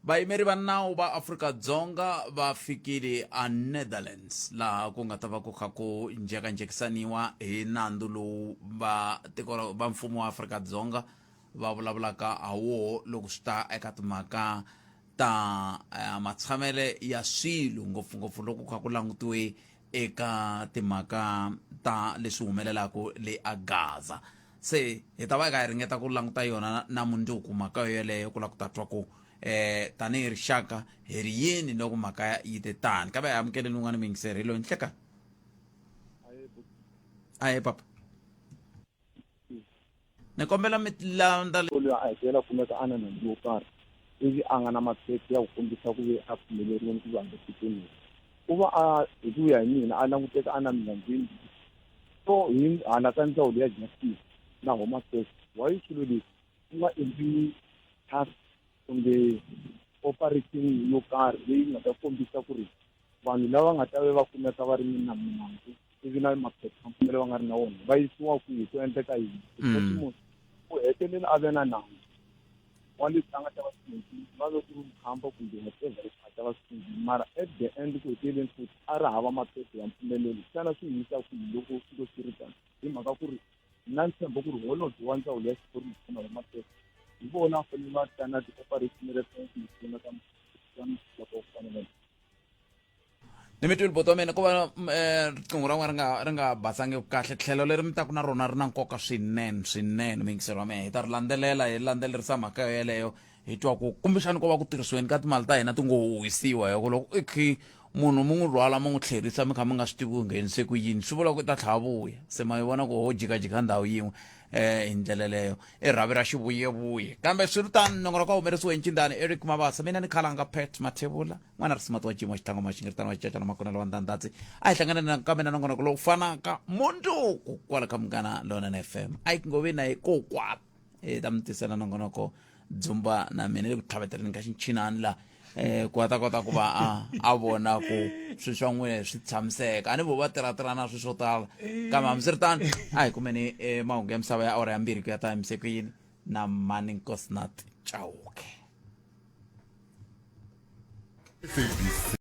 [SPEAKER 1] Vayimeri va nawu va Afrika-Dzonga va fikile a Netherlands laha ku nga ta va ku kha ku njhekanjhekisaniwa hi nandzu lowu va tiko ra va mfumo wa Afrika-Dzonga va vulavulaka ha woho loko swi ta eka timhaka ta eh, matshamele ya swilo ngopfungopfu loko kha ku langutiwe eka timhaka ta leswi humelelaka le a Gaza. Se hi ta va hi kha hi ringeta ku languta yona na mundzuku mhaka yoyeleyo ku lava ku ta twa ku eh tanihi rixaka hi ri yini loko mhaka yi te tani kambe hi amukeleni un'wana muyingiseri hi loyi nhleka ahe papa ni kombela mi landza
[SPEAKER 14] loyi a hetelela kumeka a na nandzu wo karhi ivi a nga na maphepha ya ku kombisa ku ve a pfumeleriweni ku va nga tikweni u va a hi ku ya hi mina a languteka a na milandzu yimbirhi so hi hala ka ndzawulo ya justice na home affairs why swilo leswi ku nga endliwi task kumbe operation yo karhi leyi nga ta kombisa ku ri vanhu lava nga ta ve va kumeka va ri na milandzu ivi na maphepha mpfumelo va nga ri na wona va yisiwa kwihi ku endleka yini because munhu u hetelela a ve na nandzu wa leswi a nga ta va swi endlile va ve ku ri vukhamba kumbe whatever leswi nga ta va swi endlile mara at the end ku heteleleni futhi a ri hava maphepha ya mpfumelelo xana swi yisa kwihi loko swilo swi ri tano hi mhaka ku ri na ntshembo ku ri holobye wa ndzawulo ya xiphorisa na vamaphepha hi vona va fanele va ta na ti-operation reference pfuna ka loko ku fana na
[SPEAKER 1] ni mi twile buti wa mina ku va eh, riqingho ra n'wina ri nga ri nga basangi kahle tlhelo leri mi taku na rona ri na nkoka swinene swinene muyingiseri wa mina hi ta ri landzelela hi landzelerisa mhaka yo yeleyo hi twa ku kumbexani ko va ku tirhisiweni ka timali ta hina ti ngo wisiwa hi ku loko i khi munhu mi n'wi rhwala mi n'wi tlherisa mi kha mi nga swi tivi ku nghenise ku yini swi vula ku i ta tlhela vuya se ma yi vona ku ho jikajika ndhawu yin'we um hi ndlela leyo i rhavi ra xivuyevuye kambe swi ri tano nongonoko wa humelerisiwe hi ncindani eric mabasa mina ni khalanga pat mathebula n'wana risimati wa cimo xitlhango maxingiritano wa xicacana makonelo wa ndandadzi a hi hlangane nakambe na nongonoko lowu fanaka mundzuku kwala ka munghana lonene fm a yi ngovi na hi kokwala hi ta mi tisela nongonoko dzumba na mina le ku tlhaveteleni ka xinchinani la eh ku ta kota ku va a a vona ku swilo swa n'wina swi tshamiseka a ni vo va tirhatirhana swilo swo tala kambe hambiswiritano a hi kumeni eh, mahungu ya misava ya awara ya mbirhi ku ya ta yimise ku yini na mani nkosinathi chauke
[SPEAKER 2] SABC.